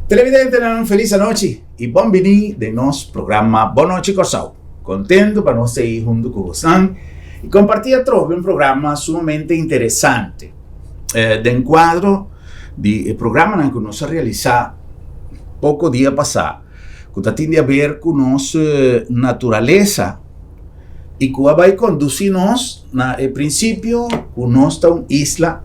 Televidentenan felis anochi y bon bini den nos programa Bon Nochi Kòrsou. Contento pa nos ei hunto cu bosnan y comparti atrobe un programa sumamente interesante. Den cuadro di e programanan cu nos a realisa poco dia pasa cu ta tin di haber cu nos naturalesa y cu a bay conduci nos na e principio cu nos ta un isla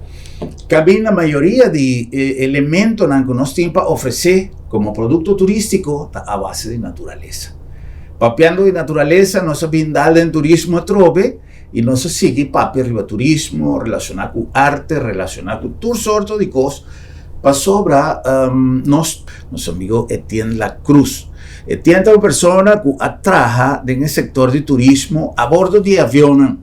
cabinda mayoria di e elementonan cu nos tin pa ofrece como producto turistico ta a base di naturalesa. Papiando di naturalesa nos a bin dal den turismo atrobe y nos a sigui papia riba turismo relaciona cu arte, relaciona cu tur sorto di cos pasobra nos nos amigo Etienne La Cruz. Etienne ta un persona cu a traha den e sector di turismo a bordo di avionnan,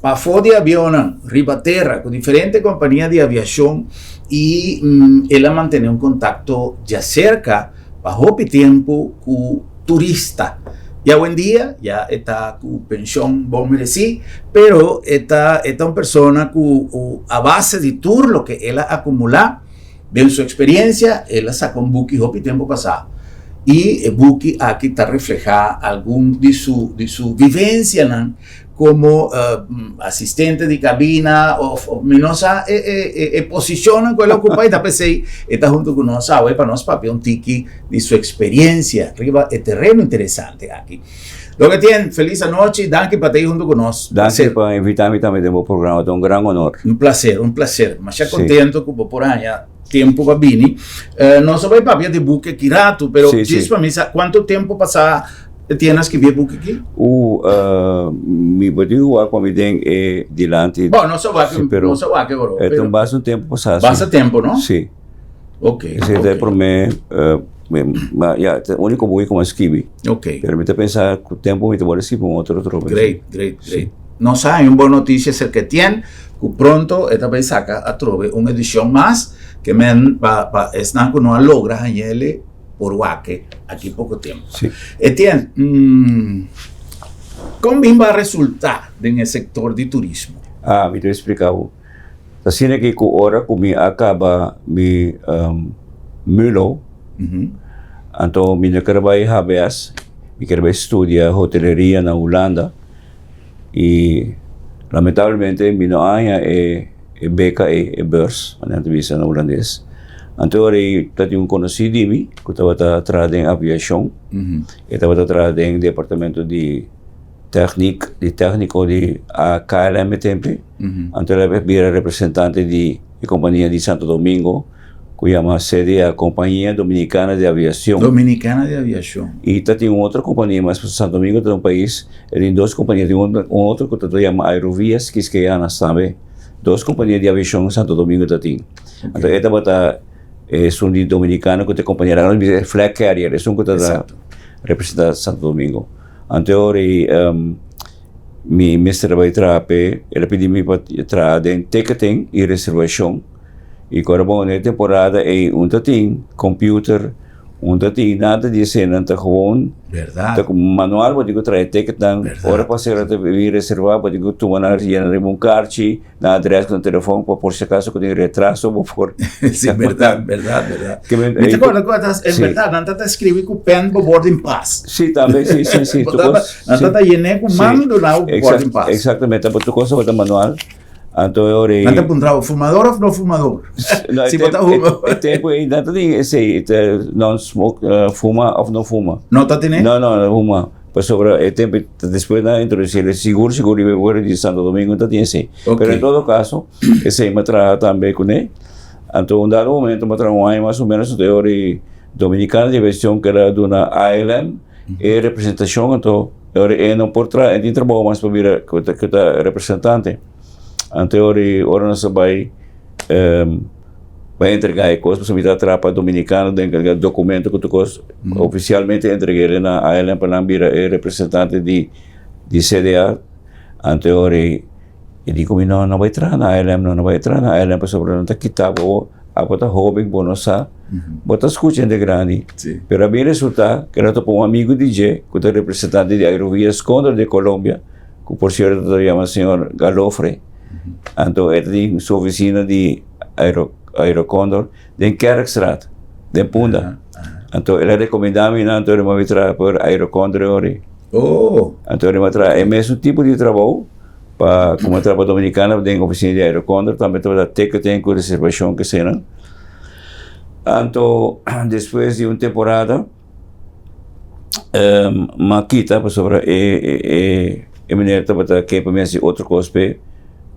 pafó di avionnan, riba tera cu diferente compania di aviacion y el a mantene un contacto djacerca pa hopi tempo cu turista. Y awendia ya e ta cu pension bon mereci, pero e ta e ta un persona cu a base di tur loke el a acumula den su experiencia, el a saca un buki hopi tempo pasa y e buki aki ta refleha algun di su di su vivencianan como asistente di cabina of mi no sa e e e posicionnan cu el a ocupa y ta pesey e ta hunto cu nos awe pa nos papia un tiki di su experiencia riba e terreno interesante aki. Don Etienne, feliz anochi, danki pa ta ahi hunto cu nos. Danki pa invita mi tambe den bo programa, ta un gran honor. Un placer, un placer. Masha contento cu bo por haña tempo pa bini. Nos a bay papia di buki aki rato, pero djis pa mi sa cuanto tempo pasa Etienne a skibi e buki aki? Mi por tin wak pa mi den e dilanti. Bo, nos a wak, nos a wak e oro. E ta un basta un tempo pasá. Basta tempo, no? Si. Ok. Esei ta e promé, ma ya, ta e úniko buki ku mi a skibi. Ok. Pero mi ta pensa ku tempu mi ta bolbe skibi un otro otro bes. Great, great, great. Nos a haña un bon notisia aserka Etienne, ku pronto e ta bai saka atrobe un edishon mas, ke men pa pa esnan ku no a logra hañ'el por wak aki poko tempu. Si. Etienne, kon bin bo a resultá den e sektor di turismo? Ah, mi ta esplika bo. Ta asina ki ku ora ku mi a kaba mi mulo, anto mi no kere bai HBS, mi kere bai studia hoteleria na Hulanda i lamentablemente mi no a haña e beka ei, e beurs, manera nan ta bisa na hulandes. Anto ora ei tatin un konosí di mi ku tabata traha den aviashon, e tabata traha den departamento di tèknik, di tèkniko di KLM e tempu ei. Anto el a bira representante di e kompania di Santo Domingo ku yama CDA, Compañía Dominicana de Aviación. Dominicana de Aviación. I ta tin un otro kompania mas, pasobra Santo Domingo ta un pais, e tin dos kompania, tin un otro ku ta yama Aerovías Quisqueyanas tambe. Dos kompania di aviashon Santo Domingo ta tin. Anto e tabata esun di Dominicana ku ta e kompania, nan a bisa e flag carrier, esun ku ta representa Santo Domingo. Anto e ora ei Mi mester a bai traha p'e, el a pidi mi pa traha den ticketing i reservashon. I ku ora bon den e temporada ei un ta tin computer, un ta tin nada di eseinan, ta gewoon ta ku manual bo tin ku traha e ticketnan. Ora pasero ta bin reserva bo tin ku tuma nan yena riba un karchi. Na adres ku na telefòn pa por si akaso ku tin retraso bo por. Sí, berdad, berdad, berdad. Mi ta acorda ku atas, en berdad, nan tata escribi ku pen bo boarding pass. Sí, tambe, sí, sí, sí. Bo tata, nan tata yené ku man duna bo boarding pass. Exactamente, bo tur cosa bo ta manual. Anto e ora ei. Nan ta puntra bo, fumador of no fumador? No, Si bo ta huma. E tempo ei nan ta tin esei, non smoke, fuma of no fuma. No ta tene? No, no, no huma. Pasobra e tempo despues nan a introduci el sigur sigur riba e pueblo di Santo Domingo ta tin esey. Ok. Pero en todo caso esey mi a traha tambe cune. Anto un dado momento mi a traha un aña mas o menos anto e ora e Dominicana di Aviacion keda a duna ALM e representacion anto e ora e no por traha e tin trabou mas pa bira cu ta representante. Anto e ora ora nos a bay Bai entregá e kos pasobra mi ta atrapa dominikano den e dokumento ku tur kos. Ofisialmente entreg'é na ALM pa nan bira e representante di di CDA. Anto e ora ei e di ku mi no, no bai traha na ALM no, no bai traha na ALM pasobra nan ta kita bo, abo ta hóben bo no sa, bo ta skucha hende grandi. Pero a bin resultá ku el a topa un amigu di dje ku ta representante di Aerovías Cóndor de Colombia, ku por sierto ta yama señor Galofre. Anto e ta tin su oficina di Aero Aerocondor den Kerkstraat. Den Punda. Anto el a recomenda mi nan, anto mi a traha por Aerocondor ori. Oh. Anto mi a traha e mesun tipo di trabou pa como a traha pa Dominicana den oficina di Aerocondor, tambe tabata ticketing cu reservacion kesenan. Anto despues di un temporada mi a kita pasobra e e meneer tabata ke pa mi hasi otro kos p'e.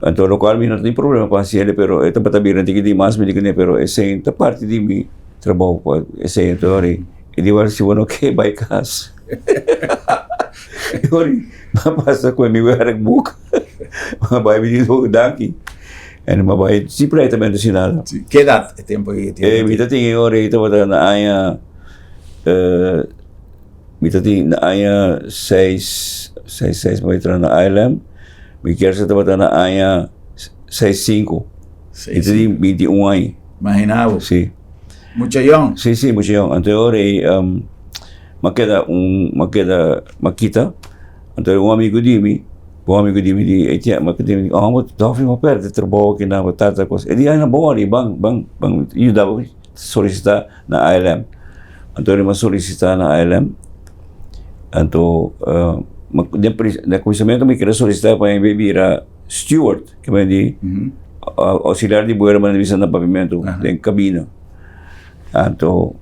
Anto lokual mi no tin problema pa hasi el pero e tabata bira un tiki di mas mi di kuné pero esei ta parti di mi trabou pa esei anto ora e di wèl si bo no ke bai kas e ora mi a pasa ku mi werkboek mi a bai mi di danki en mi a bai sin pleitamentu sin nada. Ke edat e tempu ei? Mi ta tin e ora ei tabata na aña. Mi ta tin na aña seis, seis seis mi bai traha na ILM. Mi kier sa tabata na aña seis sinku. Mi ta tin 21 aña. Imagina bo. Si. Mucha yòn. Si, si, mucha yòn. Anto e ora ei mi a keda un, mi a keda, mi a kita. Anto un amigu di mi, un amigu di mi di ATM, mi a di mi, oh, Dolfi, mi a perde trabou aki na bo tata kos. E di, ay, na bo ora, ban, ban, ban yuda bo solisitá na ILM. Anto mi a solisitá na ILM. Anto den den kuminsamentu mi kere solisitá pa mi bira steward, ke men di auxiliar di buelo manera bisa na papiamentu den kabina. Anto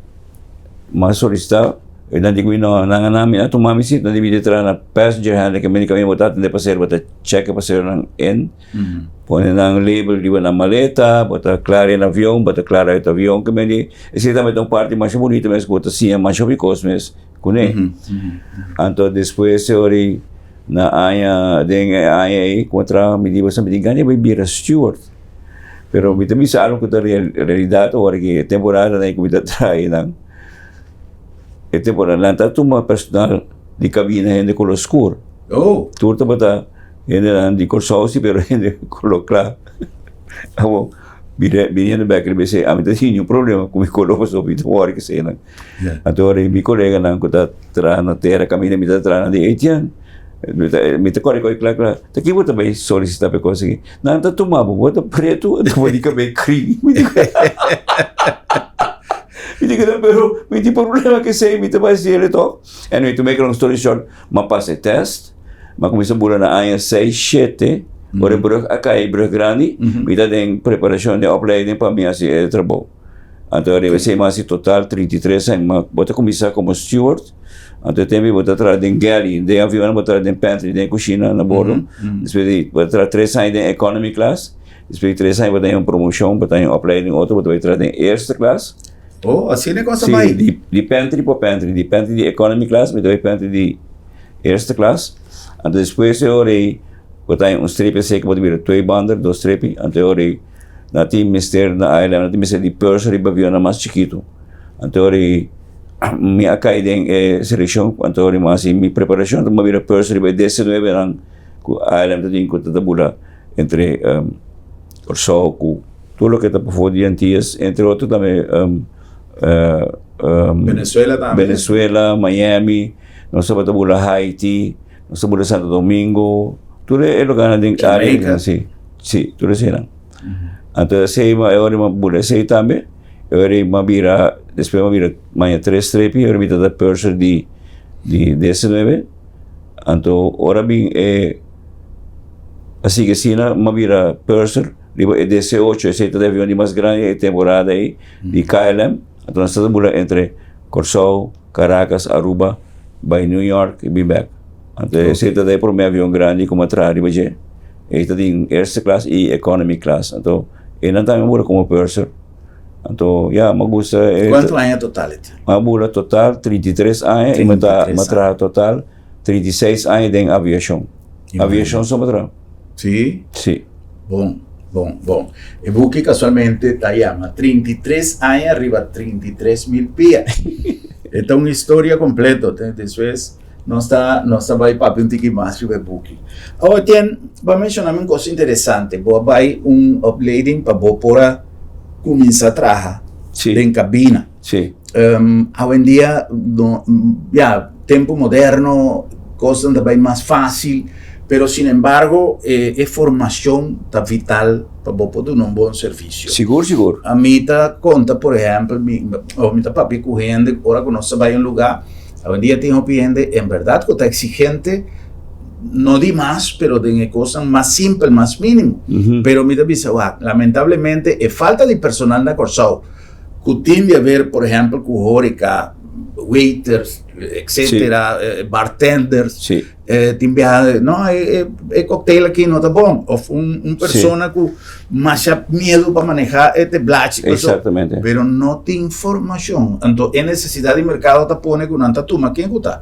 mi a solisitá, e nan di ku mi no, nan a nan mi a tuma mi si, nan di mi di traha na passenger handling ke men di kaminda bo ta atendé pasahero bo ta chèk e pasaheronan in. Pone nan label riba nan maleta, bo ta klara en avion, bo ta klara uit avion, ke men di, esei tambe ta un parti masha bunita mes ku bo ta siña masha hopi kos mes kuné. Anto despues e ora ei na aña, den e aña ei ku mi a traha mi di bo mi tin gana di bai bira steward, pero mi ta bisa algu ku ta realidat ora ki e temporadanan ei ku mi ta traha einan, e temporada nan ta tuma personal di kabina hende kolor skur. Tur tabata. Hendenan di Kòrsou si pero hende koló kla. Awor bira biniendo bèk riba esei ami ta tin un problema ku mi koló pasobra mi ta wòri ku eseinan. Anto ora mi koleganan ku ta traha na tera kaminda mi ta traha nan di Etienne mi ta mi ta kòrè kòrè kla kla ta ki bo ta bai solisitá pa e kos aki? Nan ta tuma bo, bo ta pretu anto bo di kabei kri. Mi di mi di pero mi tin problema ku esei mi ta bai hasi el tòg. Anyway to make a long story short mi a pasa e tèst. Mi a kuminsá bula na aña seis shete, ora e brug a kai, brug grandi, mi ta den preparashon den opleiding pa mi hasi e trabou. Anto riba esei mi a hasi total 33 aña. Mi bo ta kuminsá komo steward, anto e tempu ei bo ta traha den galley, den avionnan bo ta traha den pantry, den kushina na bordo. Despues di bo ta traha tres aña den economy class, despues di tres aña bo ta haña un promoshon, bo ta haña un opleiding otro, bo ta bai traha den eerste klas. Oh, asina e kos a bai? Si, di pantry pa pantry, di pantry di economy class mi ta bai pantry di Eerste klas, anto despues e ora ei bo ta haña un strepi asei ku bo ta bira twee bander, dos strepi, anto e ora ei nan tin mester na ILM, nan tin mester di purser riba avionnan mas chikitu. Anto e ora ei mi a kai den e selekshon, anto e ora ei mi a hasi mi preparashon, anto mi a bira purser riba e desinuebe nan ku ILM ta tin ku ta bula entre Kòrsou ku tur loke ta pafó di Antias, entre otro tambe Venezuela tambe. Venezuela, Miami. Nos tabata bula Haiti, nos ta bula Santo Domingo, tur e lugarnan den área Jamaica. Si, si, tur eseinan. Anto esei e ora mi a bula esei tambe, e ora mi a bira, despues mi a bira maña tres strepi, e ora mi tabata purser di di DC-nuebe, anto ora bin e a sigui asina mi a bira purser riba e DC-ocho, esei tabata e avion di mas grandi e temporada ei di KLM, anto nos tabata bula entre Kòrsou, Caracas, Aruba, bai New York y bin bek. Anto esei ta e prome avion grandi ku mi a traha riba dje. E ta tin eerste klas y economy klas. Anto e nan tambe a bula komo purser. Anto ya, mi a gusta e. Kuantu aña total e tin? Mi a bula total 33 aña y mi ta mi a traha total 36 aña den aviashon. Aviashon so mi a traha. Sí? Sí. Bon, bon, bon. E buki kasualmente ta yama 33 aña riba 33 mil pia. E ta un historia kompleto. Despues nos ta nos ta bai papia un tiki mas riba e buki. Awor Tien, bo a menshona mi un kos interesante. Bo a bai un opleiding pa bo por a kuminsá traha den kabina. Sí. Awendia no, ya, tempu moderno, kosnan ta bai mas fásil. Pero sin embargo e formacion ta vital pa bo por duna un bon servicio. Sigur, sigur. Ami ta conta por ehempel, mi, of mi ta papia cu hende ora cu nos ta bay un lugar, awendia tin hopi hende en berdad cu ta exigente, no di mas, pero den e cosnan mas simpel, mas minimo. Pero mi ta bisa, wak, lamentablemente e falta di personal na Corsou, cu tin di haber por ehempel cu horeca, waiters, etcetera, bartenders, tin biaha no e cocktail aki no ta bon of un persona cu masha miedo pa maneha e teblachi pero no tin formacion anto e necesidad di mercado ta pone cu nan ta tuma ken cu ta.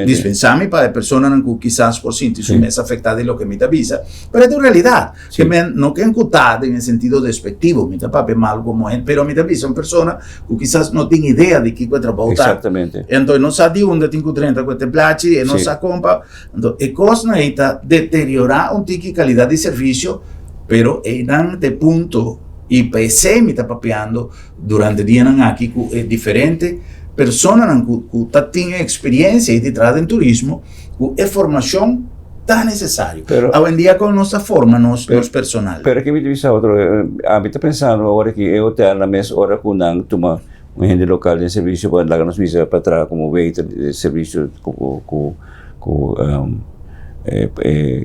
Dispensami pa e personanan cu kisas por sinti su mes afecta di loke mi ta bisa pero e ta un realidad. Ke men no ken ku ta den e sentido despectivo, mi ta papia malu komo hende, pero mi ta bisa un persona ku kisas no tin idea di kiko e trabou ta. Exactamente. Enton e no sa di unda tin ku drenta ku e teblachi, e no sa kon pa. Enton e kosnan ei ta deteriorá un tiki kalidat di servisio, pero einan ta e punto i pa esei mi ta papiando durante dianan aki ku e diferente personanan ku ta tin e eksperiencia ei di traha den turismo, ku e formashon ta necesario. Pero, Awendia con nos ta forma nos, nos personal. Pero ki mi ta bisa otro, ami ta pensando awor aki e hotel na mes ora cu nan tuma un hende local den servicio pa laga nos bisa pa traha como waiter den servicio cu cu cu e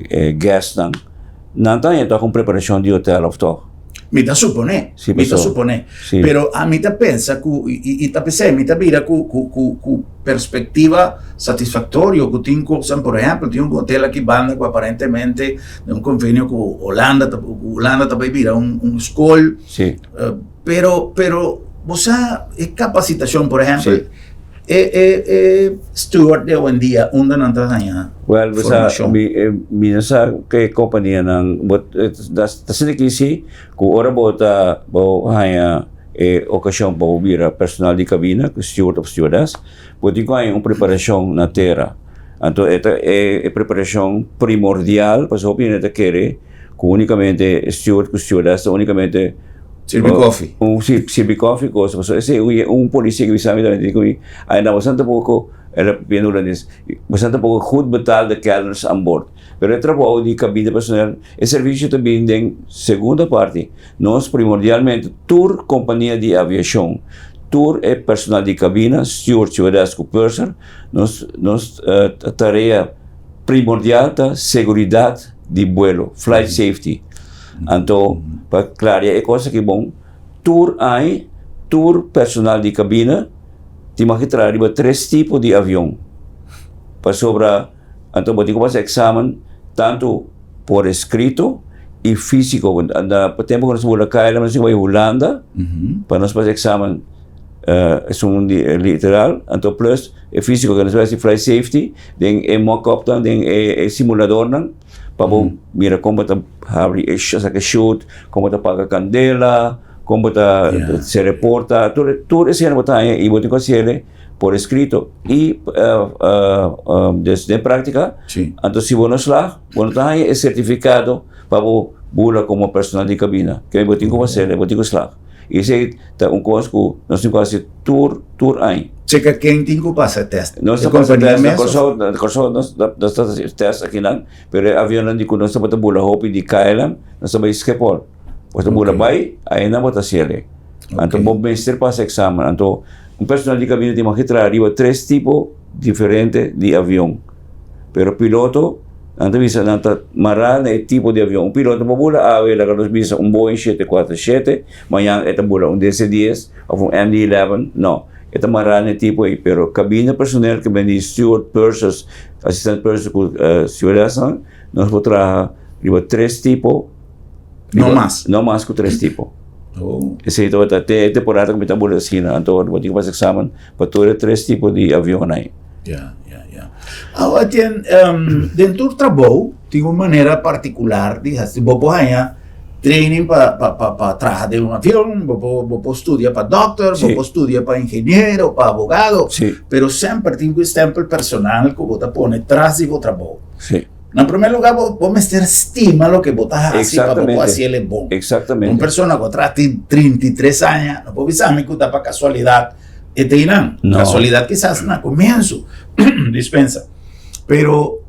e guestnan, nan ta haña tok un preparacion di hotel of tok? Mi ta suponé, Sí, mi ta paso. suponé. Sí. Pero ami ta pensa ku i ta p'esei mi ta bira ku ku ku ku perspektiva satisfaktorio ku tin kosnan, por ehèmpel tin un hotel aki banda ku aparentemente den un konvenio ku Holanda ta ku Holanda ta bai bira un un skol. Sí. Pero pero bo sa e kapasitashon por ehèmpel Sí. E e e steward di awendia unda nan ta haña Well, bo sa, formashon? mi, eh, mi no sa ke kompanianan, bo eh, ta asina ki si ku ora bo ta bo haña e okashon pa bo bira personal di kabina, ku steward of stewardess, bo tin ku haña un preparashon na tera. Anto e ta e e preparashon primordial, pasobra hopi hende ta kere ku únikamente steward ku stewardess ta únikamente Sirbi kofi. Un si sirbi kofi cosa pasobra esei un un policia ki bisa mi tambe di ku mi ainda bastante poko el a papia hulandes bastante poko goed betaalde kelners aan boord pero e trabou di cabina personal e servicio ta bin den segunda parti nos primordialmente tur compania di aviacion tur e personal di cabina steward stewardess ku purser nos nos tarea primordial ta seguridad di buelo flight safety. Anto pa klaria e kos aki bon, tur aña tur personal di kabina tin mag traha riba tres tipo di avion. Pasobra anto bo tin ku pasa eksamen tantu por eskrito i físiko. Anda pa tempu ku nos bula KLM nos tin ku bai Hulanda pa nos pasa eksamen esun di literal anto plus e físiko ku nos bai hasi flight safety den e mock-up nan den e simuladornan. Pa bo mira kon bo ta habri e saka shut, kon bo ta paga kandela, kon bo ta sera e porta, tur tur esei bo ta haña i bo tin ku hasiel por eskrito i des den práktika. Anto si bo no slag bo no ta haña e sertifikado pa bo bula komo personal di kabina, ke bo tin ku hasiel, bo tin ku slag. I esei ta un kos ku nos tin ku hasi tur tur aña. Cheka ken tin ku pasa e tèst? Nos E ta pasa kompania tèst na mes of? Kòrsou, na Kòrsou nos nos ta hasi tèst akinan, pero e avionnan di ku nos tabata bula hopi di KLM, nos ta bai Schiphol. Bo ta bula Oké. bai, ainan bo ta hasiel. Anto Oké. bo mester pasa eksamen. Anto un personal di kabina tin mag traha riba tres tipo diferente di avion. Pero piloto, nan ta bisa nan ta mará na e tipo di avion. Un piloto por bula awe, laga nos bisa un Boeing 747, mañan e ta bula un DC-10 òf un MD-11. No, e ta mará na e tipo ei. Pero kabina personel ke bini di steward, pursers, asistent purser ku stewardessnan, nos por traha riba tres tipo. No mas? No mas ku tres tipo. Oh. Esei tabata te e temporada ku mi ta bula asina. Anto bo tin ku pasa eksamen pa tur e tres tipo di avionnan ei. Ya, ya, ya. Awa tien, um, den tur trabou tin un manera particular di hasi. Bo por haña training pa, pa, pa, pa traha den un avion, bo por, bo por studia pa dokter, bo por studia pa ingeniero, pa abogado. Pero semper tin ku stempel personal ku bo ta pone tras di bo trabou. Na primer lugar bo, bo mester stima loke bo ta hasi pa bo por hasi el e bon. Exactamente. Un persona ku a traha tin 33 aña, no por bisa mi ku ta pa kasualidat. E ta einan. No. Casualidad kisas na comienzo. Dispensa. Pero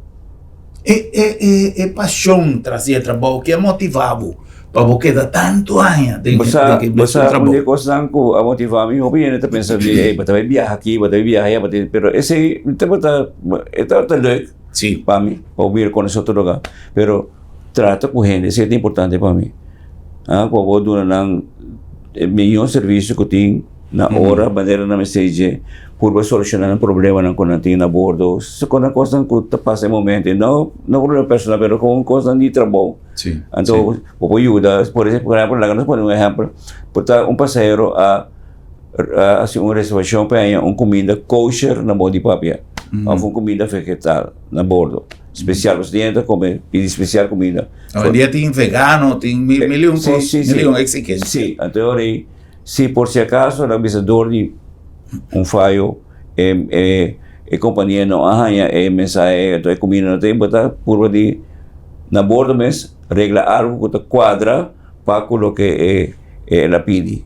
E e e e pasion tras di e trabou ke a motiva bo pa bo keda tantu aña den Bo sa, den bo e sa un trabou? di e kosnan ku a motiva mi, hopi hende ta pensa di ey bo ta bai biaha aki, bo ta bai biaha aya, bo ta pero esei tabata e tabata leuk Si. pa mi, pa bo bira konosé otro lugar, pero trata ku hende esei ta importante pa mi. Ah, ku bo duna nan e mihó servisio ku tin na ora manera nan mester dje, purba solushoná nan problemanan ku nan tin na bordo, ku nan kosnan ku ta pasa e momento, no no problema personal pero kon kosnan di trabou. Anto bo por yuda, por ehempel, laga nos pone un ehempel, por ta un pasahero a hasi un reservashon pa haña un kuminda kosher na bou di papia òf un kuminda vegetal na bordo, spesial, pasobra tin hende ta kome pidi spesial kuminda. Awendia tin vegano, tin mil i un kos, mil i un eksigensia. Si, anto e ora ei Si por si acaso nan bisa door di un fayo e e e compania no a haña e mensahe enton e cuminda no ta bo ta purba di na bordo mes regla algo cu ta cuadra pa cu loke e el a pidi.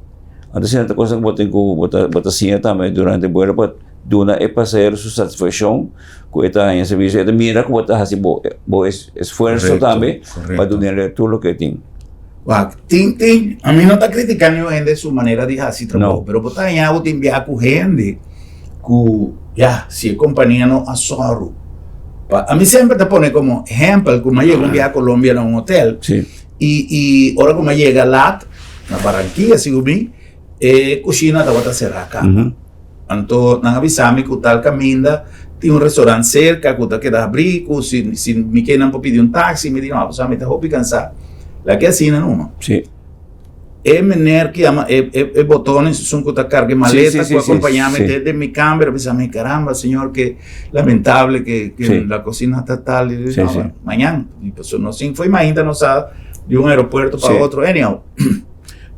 Anto asina ta cosa cu bo tin cu bo ta bo ta siña tambe durante buelo pa duna e pasahero su satisfaccion cu e ta haña servicio e ta mira cu bo ta haci bo bo esfuerzo tambe pa dunele tur loke e tin. Wak, tin, tin, a mi no ta critica niun hende su manera di haci trabou, No. pero bo ta haña bo tin biaha cu hende cu, ya, si e compania no a sòru pa, a mi semper ta pone como ehempel cu mi a yega un biaha Colombia na un hotel, Sí. y, y ora cu mi a yega laat na Barranquilla, sigur mi, e cushina tabata cera caba. Ujú. Anto nan a bisa mi cu tal caminda tin un restaurant cerca cu ta keda habri cu si si mi ke nan por pidi un taxi. Mi di no, pasobra mi ta hopi cansa. Laki asina numa. Sí. E meneer cu yama e e e botones esun cu ta carga e maleta Sí, sí, cu a sí, acompaña mi sí. te den mi camber a bisa mi caramba señor que lamentable que que Sí. la cocina ta tal y Sí, no, sí. mañan. Y pasobra nos sin foi mainta nos sa di un aeropuerto pa Sí. otro anyhow.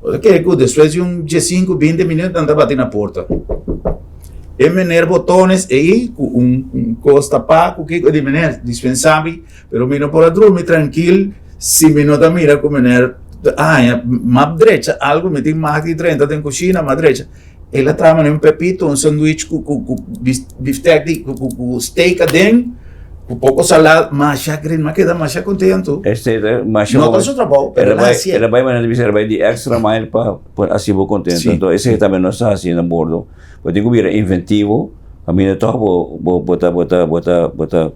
Bo ta kere ku despues di un diesinku, binti minüt nan ta bati na porta. E meneer botones ei ku un un kos tapá ku kiko di meneer dispensá mi pero mi no por a drumi trankil si mi no ta mira ku meneer ta haña map drecha algu mi tin mag di drenta den kushina map drecha. El a traha mane un pepito un sandwich ku ku ku biftek di ku ku steak aden ku poko salad masha green mi a keda masha contento. Este ta masha No ta su trabou pero el a hacié. El a bai manera di bisa el a bai di extra mile pa por haci bo contento. Sí. Enton esei tambe nos ta haci na bordo. Bo tin cu bira inventivo caminda toch bo bo bo ta bo ta bo ta bo ta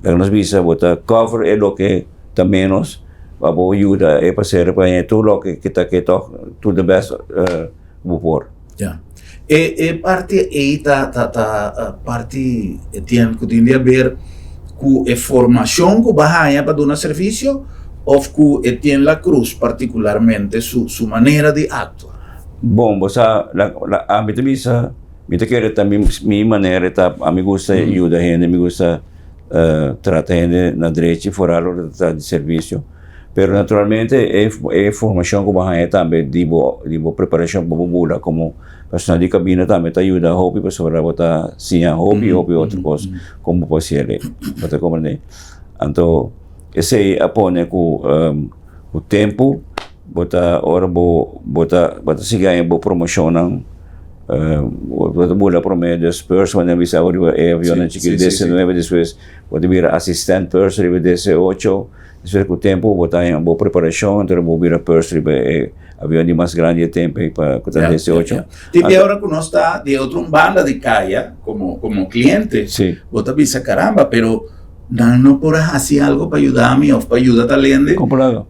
laga nos bisa bo ta cover e loke ta menos pa bo yuda e pasero pa haña tur loke ke ta ke toch tur de best bo por. Ya. E e parti ei ta ta ta parti e tien ku tin di haber ku e formashon ku bo a haña pa duna servisio òf ku e tien La Cruz partikularmente su su manera di aktua? Bon, bo sa la la ami ta bisa mi ta kere ta mi mi manera ta ami gusta yuda hende mi gusta trata hende na drechi foral ora ta trata di servisio. Pero naturalmente e e formacion cu bo haya tambe di bo di bo preparacion pa bo bula como personal di cabina tambe ta yuda hopi pasobra bo ta siña hopi hopi otro cos con bo por haciel bo ta comprende. Anto esey a pone cu cu tempo bo ta ora bo bo ta bo ta sigui haña bo promocionnan bo ta bula prome des purser manera bisa bo riba e avionnan chikito DC nuebe despues bo ta bira asistent purser riba DC ocho. Despues ku tempu bo ta haña un bon preparashon, anto bo bira purse riba e avion di mas grandi e tempu ei pa ku ta DC ocho. Tin bia ora ku nos ta di otro un banda di kaya komo komo kliente, bo ta bisa karamba pero nan no por a hasi algo pa yuda mi òf pa yuda tal hende,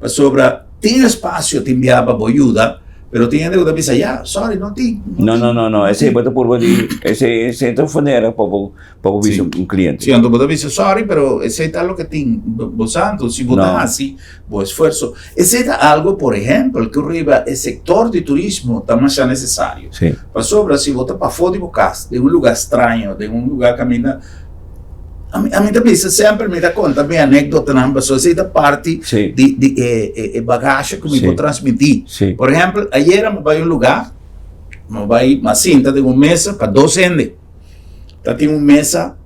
pasobra tin espasio tin bia pa bo yuda. Pero tin hende ku ta bisa, ya, sorry, no tin. No, no, no, no, esei bo ta purba di, esei, esei ta un manera pa bo, pa bo bisa un kliente. Sí, anto bo ta bisa, sorry, pero esei ta loke tin, bo sa, anto si bo ta hasi bo esfuerso. Esei ta algo, por ehempel, ku riba e sektor di turismo ta masha nesesario. Sí. Pasobra si bo ta pafó di bo kas, den un lugá straño, den un lugá kaminda Ami ami ta bisa semper mi ta konta mi anekdotanan pasobra esei ta parti Sí. di di e e e bagashe ku mi Sí. por transmití. Sí. Por ehèmpel, ayera mi bai un lugá, mi bai mi a sinta den un mesa pa dos hende. Ta tin un mesa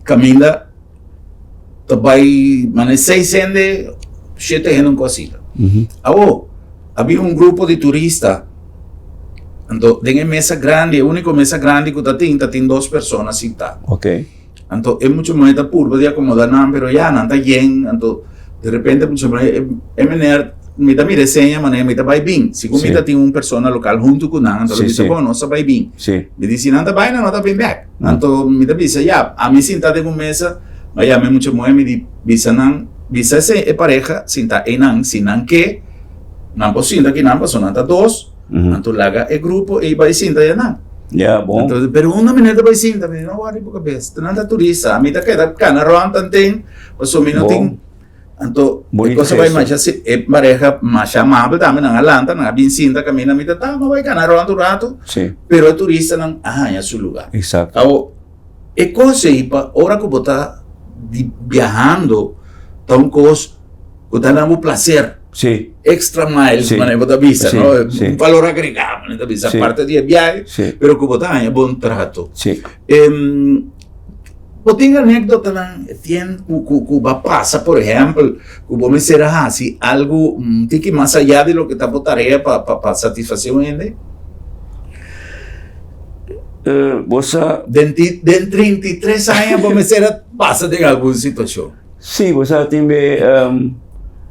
kaminda ta bai mane seis hende, shete hende un kosita. Awo, a bin un grupo di turista, anto den e mesa grandi, e úniko mesa grandi ku ta tin, ta tin dos persona sintá. Ok. Anto e mucha muhé ta purba di akomodá nan, pero ya nan ta yen, anto de repente mucha muhé, e meneer mi ta mira e seña manera mi ta bai bin, sigun mi ta tin un persona lokal huntu ku nan, anto lo bisa bon nos ta bai bin, mi di si nan ta bai nan no ta bin bèk, anto mi ta bisa ya ami sinta den un mesa, mi a yama e mucha muhé mi di bisa nan, bisa e pareha sinta einan si nan ke nan por sinta akinan pasobra nan ta dos. Anto laga e grupo ei bai sinta ya nan. Ya, bon. Anto, pero unda mi ta bai sinta, mi no wari bo kabes. Nan ta turista, ami ta keda kana rond tanten, paso mi no tin. Anto, e cosa bai masha, e pareha masha amabel tambe, nan a lanta, nan a bin sinta kaminda mi ta ta, mi bai kana rond un rato. Sí. Pero e turistanan a haña su lugar. Exacto. Awo, e kos ei pa ora ku bo ta di biahando ta un kos Ku ta nan bo placer. Sí. Extra miles, sí. manera bo ta bisa, sí, no? Sí. Un valor agregado, manera ta bisa, sí. aparte di e viaje, sí. pero ku bo ta haña bon trato. Sí. Bo tin anekdotanan tien ku ku ku ba pasa, por ehèmpel, ku bo mester a hasi algu un tiki mas ayá di loke ta bo tarea pa pa pa satisfasé un hende? Bo sa. Den ti den 33 aña bo mester a pasa den algun situashon. Sí, bo sa tin be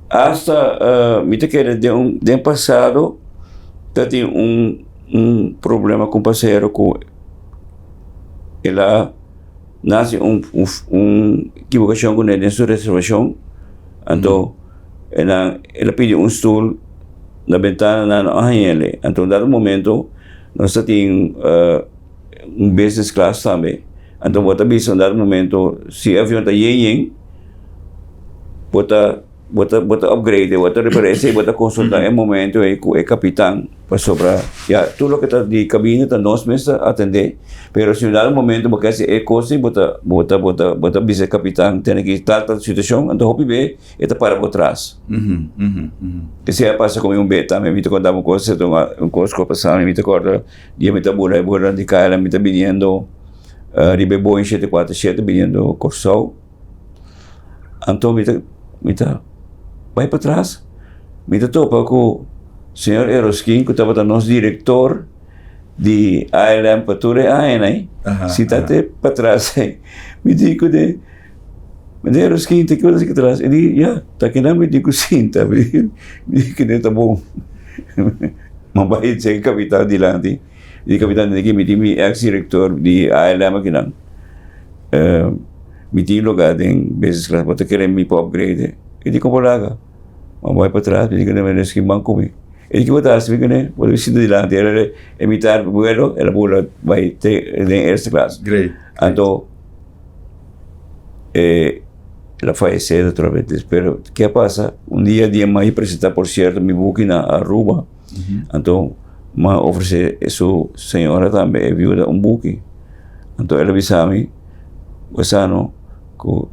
hasta mi ta kere den un den pasado ta tin un un problema ku un pasahero ku el a nasi un un ekibokashon kuné den su reservashon anto el a el a pidi un stul na bentana nan no a hañ'el anto un dado momento nos ta tin un business class tambe. Anto bo ta bisa un dado momento si e avion ta yen yen bo ta bo ta bo ta upgrade bo ta repara esei bo ta consulta e momento ei cu e capitan pasobra ya tur loke ta di cabina ta nos mes ta atende pero si un dado momento bo ke haci e cos ei bo ta bo ta bo ta bo ta bisa e capitan tene ki tal tal situacion anto hopi be e ta para bo tras esei a pasa cu mi un be tambe mi ta conta bo un cos un cos cu a pasa mi mi ta corda. Dia mi ta bula e buelonan di KLM mi ta biniendo riba e Boeing 747 biniendo Kòrsou. Anto mi ta mi ta bai patras mi ta topa ku señor Eroskin ku tabata nos direktor di ALM pa tur e añanan ei. Si ta te patras ei. Mi di kuné meneer Eroskin ta kiko ta hasi atras? E di ya ta kinan mi tin ku sinta. Mi di kuné ta bon. Ma bai dje kapitan dilanti, di kapitan di mi tin mi ex direktor di ALM akinan. Mi tin lugar den business class, bo ta kere mi por upgrade? E di como laga. Ma bai patras, mi di kende mi esaki ban ku mi. E di ki bo ta hasi? Mi kende bo ta sinta dilanti, el e mitar buelo el a bula bai te den eerste klas. Great. Anto e el a fayesé naturalmente, pero ke a pasa? Un dia di e mai presentá por sierto mi buki na Aruba, anto mi a ofresé su señora tambe, e viuda, un buki. Anto el a bisa mi, bo sa no, ku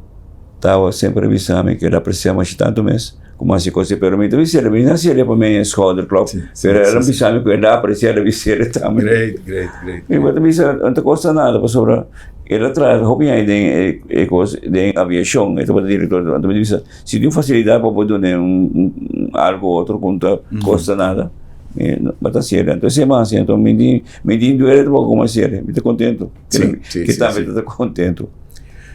tawa semper a bisa mi ku el a apresiá masha tantu mes ku mi hasi kos, pero mi ta bis'é, mi no hasié pa mi schouderklop, pero el a bisa mi ku el a apresiá, el a bis'é tambe. Great, great, great. Mi bo ta bisa, no ta kosta nada pasobra El a traha hopi aña den e kos den aviashon, e tabata direktor, anto mi ta bisa si tin un fasilidat pa por duna un algu otro ku no ta kosta nada, mi bo ta hasiel. Anto esei mi a hasi, anto mi tin mi tin duele tampoco ku mi a hasiel, mi ta kontento, ke tambe ta kontento.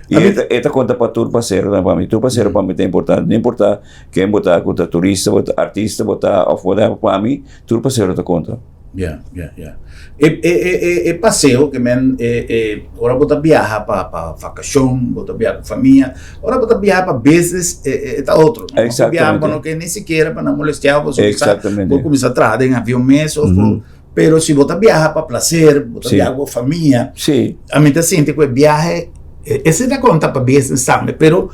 I e ta konta pa tur pasero tambe pa mi, tur pasero pa mi ta importante, no importa ken bo ta, ku ta turista bo ta, artista bo ta òf whatever, pa mi tur pasero ta konta. Ya, ya, ya. E, e, e, e, e paseo ke men, e, e, ora bo ta biaha pa, pa vakashon, bo ta biaha ku famia, ora bo ta biaha pa business, e, e, e ta otro. No? Bo biaha, bo no ke ni sikiera pa nan molestia bo, pasobra Exactamente. bo kuminsá traha den avion mes of bo, pero si bo ta biaha pa placer, bo ta Sí. biaha ku bo famia, Sí. Ami ta sinti ku e biahe, esei ta konta pa business tambe, pero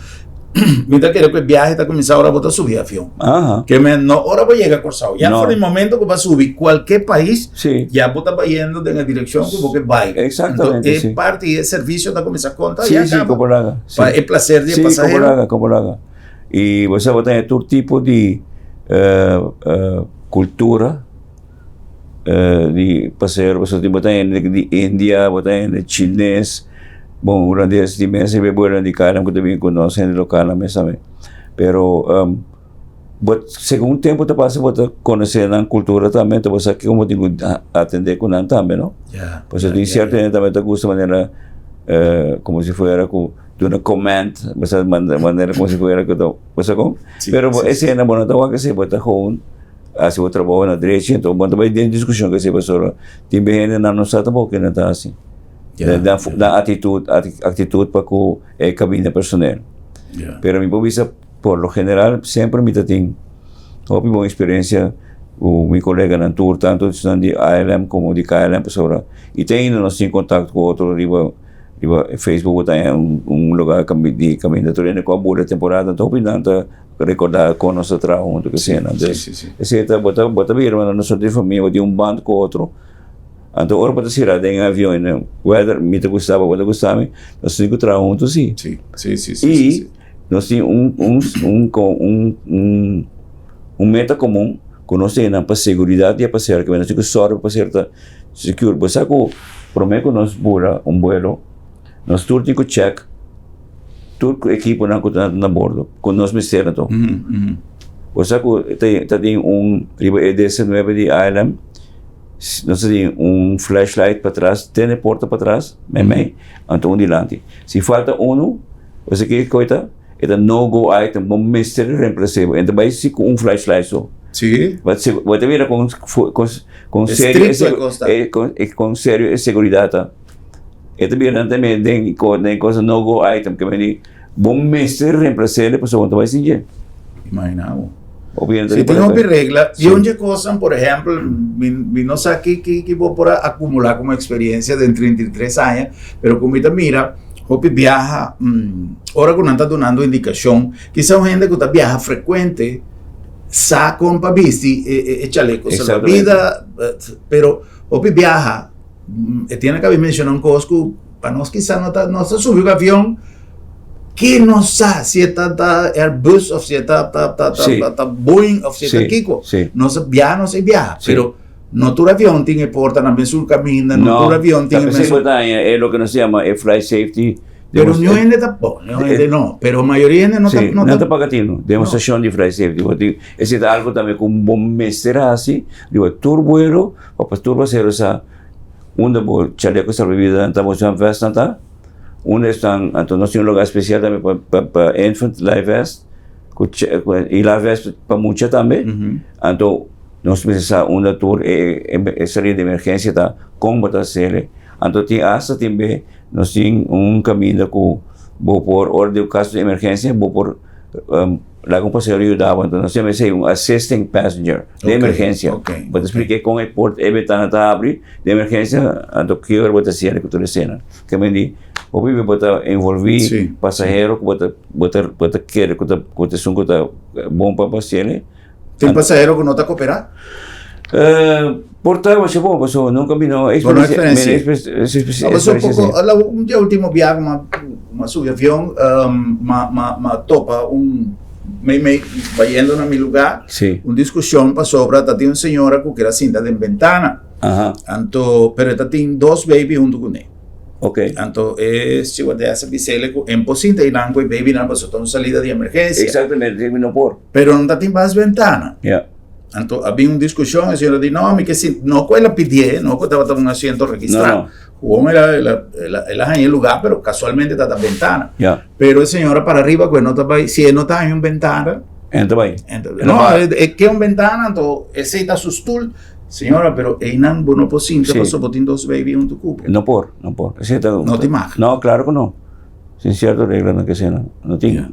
mi ta kere ku e biahe ta kuminsá ora bo ta subi avion. Aha. Ke men no ora bo yega Kòrsou. Ya No. for di momento ku bo a subi kualke pais, Sí. ya bo ta bayendo den e direkshon ku bo ke bai. Exactamente, Anto e sí. parti e servisio ta kuminsá konta Sí, ya sí, kaba. komo laga. Sí. Pa e plaser di e Sí, komo pasahero. laga, komo laga. I bo sa bo ta haña tur tipo di kultura. Di pasero pasobra tin bo ta hende di India, bo ta hende chines, bon hulandes di mes e buelonan di Kalam ku ta bin ku nos hende lokal nan mes tambe. Pero bo segun tempu ta pasa bo ta konosé nan kultura tambe enton bo sa kiko bo tin ku atendé ku nan tambe no. Pasobra tin sierto hende tambe ta gusta manera. Como si fuera cu duna comment, bo sa manera como si fuera cu ta, bo sa con? Pero esena bo no ta wak esei, bo ta gewoon haci bo trabou na drechi, enton bo no ta bai den discusion cu esei pasobra tin be hendenan no sa tampoco kinan ta haci. Nan actitud, actitud pa cu e cabina personeel. Pero mi por bisa por lo general semper mi ta tin hopi bon experiencia cu mi coleganan tur, tanto esnan di ALM como di KLM pasobra y te ainda nos tin contacto cu otro riba riba Facebook bo ta haña un lugar di caminda tur hende cu a bula temporada anto hopi nan ta recorda con nos ta traha hunto cu esena. Esey ta bo ta bo ta bira manera nos di famia bo tin un band cu otro anto ora bo ta sera den avion whether mi ta gusta bo ta gusta mi nos tin cu traha hunto si y Nos tin un un un un un un meta komun ku nos tene pa seguridat di e pasahero ke nos tin ku sòru pa pasahero ta secure. Bo sa ku promé ku nos bula un buelo nos tur tin ku chèk tur ku ekiponan ku ta na bordo ku nos mester anto. Bo sa ku ta tin un riba e DC nuebe di ALM nos ta tin un flashlight patras te na e porta patras meimei anto un dilanti. Si falta unu. Bo sa ke koi ta? E ta no go item, bo mester reemplac'é bo. En ta bai si ku un flashlight so. Sí. Bo ta bo ta mira kon kon kon serio Estricto e kos ta. e kon e kon serio e seguridad ta. E ta bira nan tambe den den cosa no go item ke meni bo mester reemplac'é pasobra bo no ta bai sin dje. Imagina bo. Hopi hende ta Si tin riba hopi ta. regla. Sí. I un dje kosnan, por ehèmpel, mi mi no sa ki ki ki bo por a akumulá komo eksperiencia den 33 aña, pero ku mi ta mira Hopi biaha, ora ku nan ta dunando indikashon, kisa un hende ku ta biaha frekuente sa kon pa bisti e chaleko salbabida, pero hopi biaha, e tiene kabi menshona un kos ku pa nos kisa no ta, nos ta subi ku avion, ke nos sa si e ta ta Airbus òf si e ta ta ta ta Boeing òf si e ta kiko, nos a biaha nos a biaha, pero. No tur avion tin e porta na mesun kaminda, no tur avion tin e mesun. No, ta p'esei bo e loke nos ta yama e flight safety. Pero niun hende ta, bon, niun hende no, pero mayoria hende no ta. Sí, nan ta paga tinu, demostrashon di flight safety. Bo tin, esei ta algu tambe ku bo mester hasi riba tur buelo pa tur pasahero sa unda bo chaleko salbavidanan ta, bo vestnan ta, unda esnan, anto nos tin un lugar spesial tambe pa pa infant life vest ku i life vest pa mucha tambe, anto. Nos mester sa unda tur e salida di emergencia ta, con bo ta hacer'e. Anto tin hasta tin be nos tin un caminda cu bo por ora di un caso di emergencia bo por laga un pasahero yuda bo. Anto nos yama esey un assisting passenger di emergencia. Bo ta splica con e porta e bentana ta habri di emergencia anto ki ora bo ta cera cu tur esena. Ke men di hopi be bo ta envolvi pasahero cu bo ta bo ta kere cu ta esun cu ta bon pa haci'e. Tin pasahero ku no ta koperá? Por ta masha bon, pasobra nunka mi no Bo no eksperensiá? Pasobra poko, un di e ultimo biaha ku mi a subi avion, mi a topa un, mei mei bayendo na mi lugá, un diskushon pasobra ta tin un señora ku kier a sinta den bentana. Anto, pero e ta tin dos baby huntu kuné. Anto e stewardess a bis'el ku e no por sinta einan ku e babynan pasobra ta un salida di emergensia. Exactamente, mi no por. Pero no ta tin bas bentana. Ja. Anto a bin un diskushon, e señora di no, mi ke sinta, no ku el a pidié, no ku tabata un asiento registrá. No, no. Gewoon el a, el a, el a, el a haña e lugá, pero kasualmente tabata bentana. Ja. Pero e señora para riba ku e no ta bai, si e no ta haña un bentana. E no ta bai. E no ta bai. No, e ke un bentana, anto esei ta su stul. Señora, pero einan bo no por sinta pasobra bo tin dos baby huntu ku bo. No por, no por. Esei ta. No tin mag. No, klaro ku no. Tin cierto reglanan ke esei no, no tin. Ja.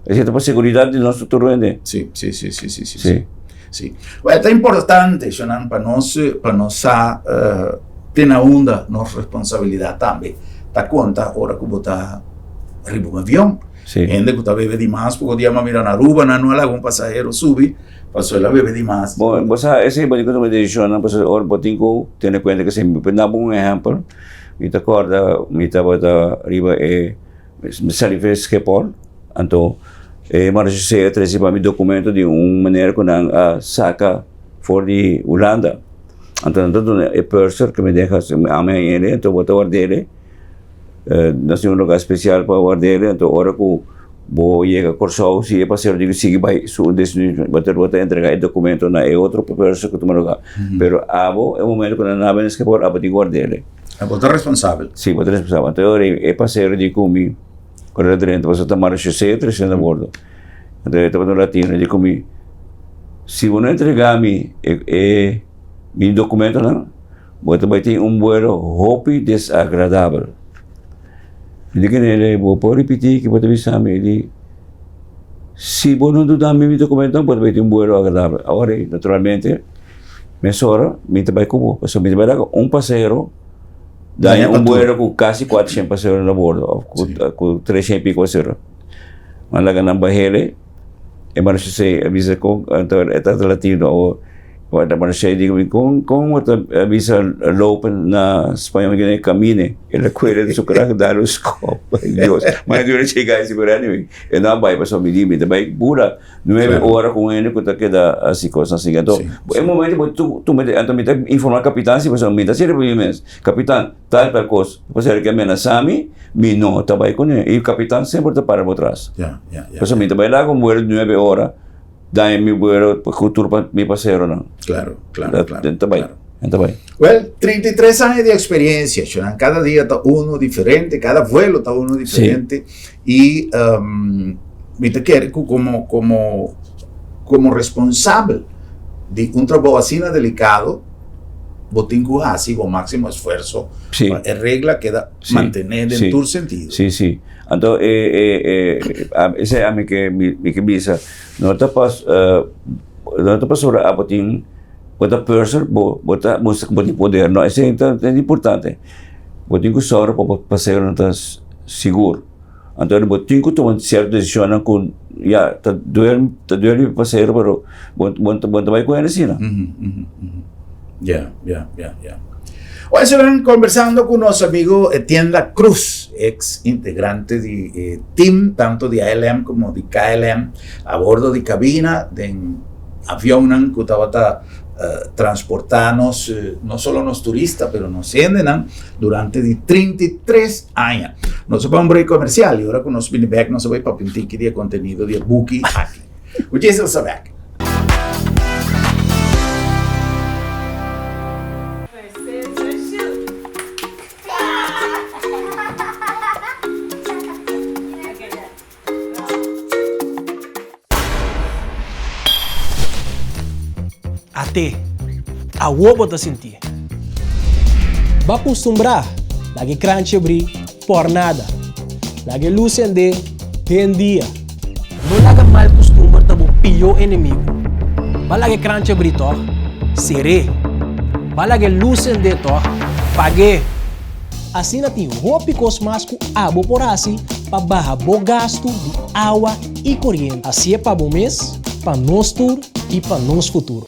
Esei ta pa seguridad di nos tur hende. Sí, sí, sí, sí, sí, sí. Sí. Sí. Bueno, ta importante, Shonan, pa nos, pa nos sa uh, te na unda nos responsabilidad tambe ta konta ora ku bo ta riba un avion. Sí. Hende ku ta bebe di mas, poko dia m'a mira na Aruba, nan no a laga un pasahero subi, pasobra el a bebe di mas. Bo, bo sa, esei bo tin ku tuma desishonnan, pasobra ora bo tin ku tene kuenta ku esei. Mi por daba un ehèmpel. Mi ta kòrda mi tabata riba e mi sali for Schiphol, anto e marechaussee a trese pa mi dokumento di un manera ku nan a saka for di Hulanda. Anto nan ta duna e purser ku mi deha mi ami a yende, anto bo ta ward'é, nos tin un lugar spesial pa ward'é, anto ora ku bo yega Kòrsou si e pasero tin ku sigui bai su destinashon bo ta bo ta entrega e dokumento na e otro purser ku tuma lugar. Pero abo e momento ku nan a bini Schiphol abo tin ku ward'é. Bo ta responsabel. Si, bo ta responsabel. Anto ora e pasero di ku mi, ora el a drenta, pasobra ta mara shosé trese na bordo. Anto e tabata un latino, e di ku mi, si bo no entrega mi e mi dokumentonan, bo ta bai tin un buelo hopi desagradabel. Mi di kende, bo por ripití ke bo ta bisa mi? E di, si bo no duda mi mi dokumentonan, bo ta bai tin un buelo agradabel. Awor, naturalmente, Mesora mi ta bai ku bo, pasobra mi ta bai laga un pasahero daña un buelo ku kasi kuatroshen pasahero na bordo òf ku treshen i piko pasahero. Mi a laga nan bahele, e marshosé a bisa kon, anto e tata latino awor, e marshosé di mi kon kon bo ta bisa lopen na spañó? Mi kende camine, el a kuere den su krak dal un skòp, ay Dios, ma e dura chega ei sigur anyway, e no a bai pasobra mi di mi ta bai bura. Nuebe ora ku un hende ku ta keda hasi kosnan asina. Anto, e momento bo tuma e, anto mi ta informá kapitan si pasobra mi ta sirbi mi mes. Kapitan, tal tal kos, bo ser ke amenasá mi, mi no ta bai kuné. I kapitan semper ta para bo tras. Pasobra mi ta bai laga un buelo di nuebe ora, daña mi buelo ku tur mi paseronan. Claro, claro, claro. Ta bai, ta bai. Well, 33 aña di experiencia, Shonan. Cada dia ta uno diferente, cada vuelo ta uno diferente. I mi ta kere ku komo komo komo responsabel di un trabou asina delikado bo tin ku hasi bo máksimo esfuerso pa e regla keda mantené den tur sentido. Sí, sí. Anto e e e esei ami ke mi ke bisa no ta pas no ta pasobra abo tin bo ta purser bo bo ta mustra ku bo tin poder no esei ta importante. Bo tin ku sòru pa bo paseronan ta sigur. Anto bo tin ku tuma sierto desishonnan ku ya ta duel ta duel mi pasero pero bo bo bo ta bai ku hende asina. Ya, ya, ya, ya. Bueno, señores, conversando con nuestro amigo Etienne La Cruz, ex integrante di eh, team tanto di ALM como di KLM, a bordo di cabina den avionnan ku tabata transportá nos, no solo nos turista, pero nos hendenan durante di 33 aña. Nos a bai un break comercial y ora cu nos bini bek nos a bai papia un tiki di e contenido di e buki aki. Muchísimas bek. At'é, awor bo ta sintié. Bo a kustumbrá laga e kranchi abrí por nada. Laga e lus sendé den dia. No laga mal kustumber ta bo pió enemigu. Bo a laga e kranchi abrí tòg? Ser'é. Bo a laga e lus sendé tòg? Pag'é. Asina tin hopi kos mas ku abo por hasi pa baha bo gastu di awa i koriente. Hasié pa bo mes, pa nos tur i pa nos futuro.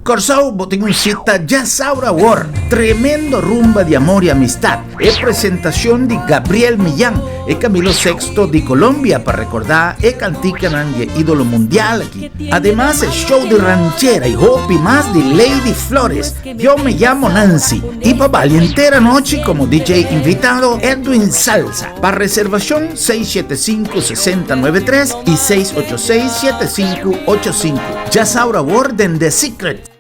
Kòrsou bo tin un sita djasaura awor! Tremendo rumba di amor i amistat. E presentacion di Gabriel Millán, e Camilo Sexto di Colombia pa recorda e canticanan di e idolo mundial aki. Ademas e show di ranchera y hopi mas di Lady Flores, Yo me llamo Nancy y pa balia henter anochi como DJ invitado Edwin Salsa. Pa reservacion 675 60 93 y 686 7585. Djasaura awor den The Secret.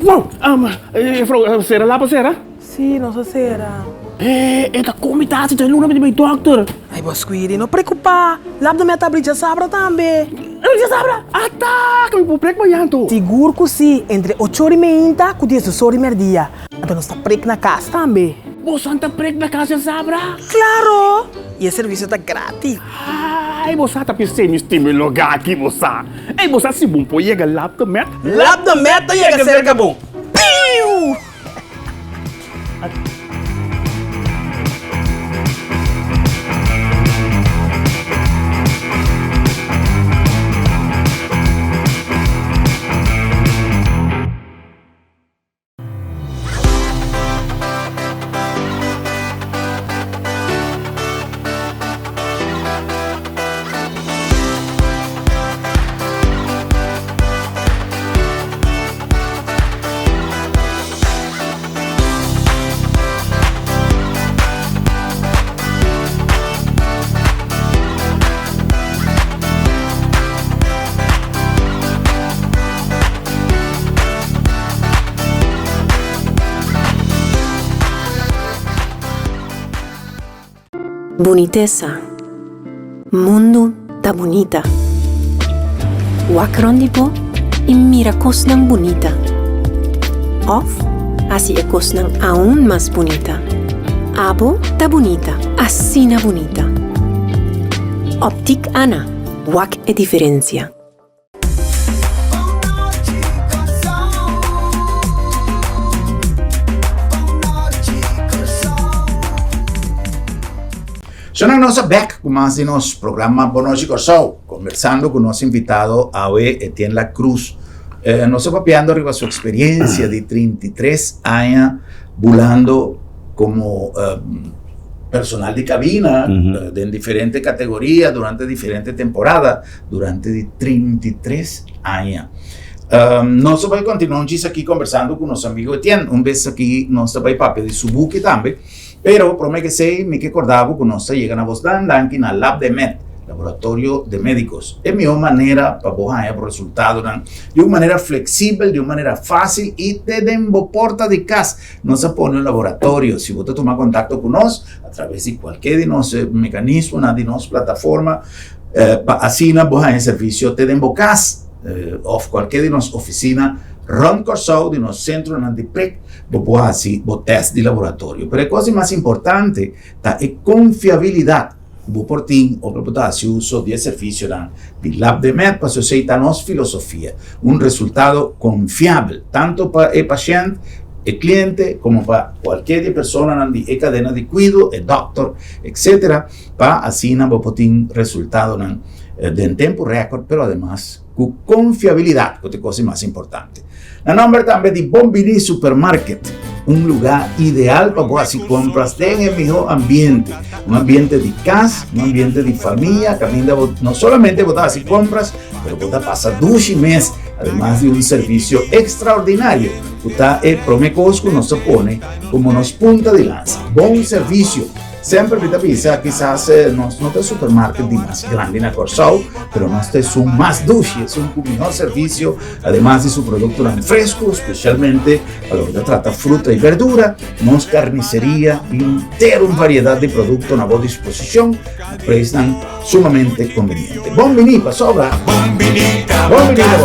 Wow! Um, juffrouw, sera lapa sera? Sí, nos a sera. Eh, e ta komi ta hasi ta luna mi di bai dokter. Ai, bo Squiri, no preocupa. Lap de mi a ta abri djasabra tambe. Djasabra? Ata, ku mi por prek mañan anto. Sigur ku sí, entre ocho ora i meinta ku diesdos ora i merdia. Anto nos ta prek na kas tambe. Boso ta prek na kas djasabra? Klaro! I e servisio ta gratis. Ai, bo sa ta pis'é mi stima e lugá aki, bo sa. Ei, bo sa si bon por yega Lap de Met? Lap de Met ta yega serka bo. Piu! Bunitesa. Mundu ta bunita. Wak rond di bo i mira kosnan bunita. Òf hasi e kosnan aun mas bunita. Abo ta bunita, asina bunita. Optik Ana, wak e diferensia. Sona nos a bek ku mas di nos programa Bon Nochi Kòrsou, kombersando ku nos invitado awe Etienne La Cruz. Eh, nos a papiando riba su eksperiencia di 33 aña bulando komo eh, personal di kabina eh, den diferente kategoria durante diferente temporada. durante di 33 aña. Um, nos ta bai continua un chis aki conversando cu nos amigo Etienne. Un bes aki nos ta bai papia di su buki tambe. Pero prome que sei, mi ke corda bo cu nos ta yega na bos dan danki na Lab de Med, Laboratorio de Medicos. E mihor manera pa bo haña bo resultadonan di un manera flexibel, di un manera facil y te den bo porta di cas. Nos a pone un laboratorio. Si bo ta tuma contacto cu nos a traves di cualkier di nos mecanismonan, di nos plataforma, Pa asina bo haña servisio te den bo kas òf kualke di nos ofisina rònt Kòrsou, di nos sentronan di prek, bo por hasi bo tèst di laboratorio. Pero e kos di mas importante ta e konfiabilidat ku bo por tin ora bo ta hasi uso di e servisionan di LabdeMed, pasobra esei ta nos filosofia, un resultado konfiabel tantu pa e pashènt, e kliente, komo pa kualke di e personanan di e kadena di kuido, e dòkter, etsetera. Pa asina bo por tin resultadonan den tempu rèkòrt, pero ademas ku konfiabilidat, ku ta e kos di mas importante. Na nòmber tambe di Bon Bini Supermarket, un lugá ideal pa bo hasi kompras den e mihó ambiente, un ambiente di kas, un ambiente di famia, kaminda bo no solamente bo ta hasi kompras, pero bo ta pasa dushi mes, ademas di un servisio ekstraordinario, ku ta e promé kos ku nos ta pone komo nos punta di lansa, bon servisio. Semper mi ta bisa, kisas nos no ta e supermarket di mas grandi na Kòrsou, pero nos ta esun mas dushi, esun ku mihó servisio, ademas di su produktonan fresku, spesialmente pa loke ta trata fruta i berdura. Nos karniseria tin henter un variedat di produkto na bo disposishon na preisnan sumamente konveniente. Bon biní pasobra Bon biní ta bo kas.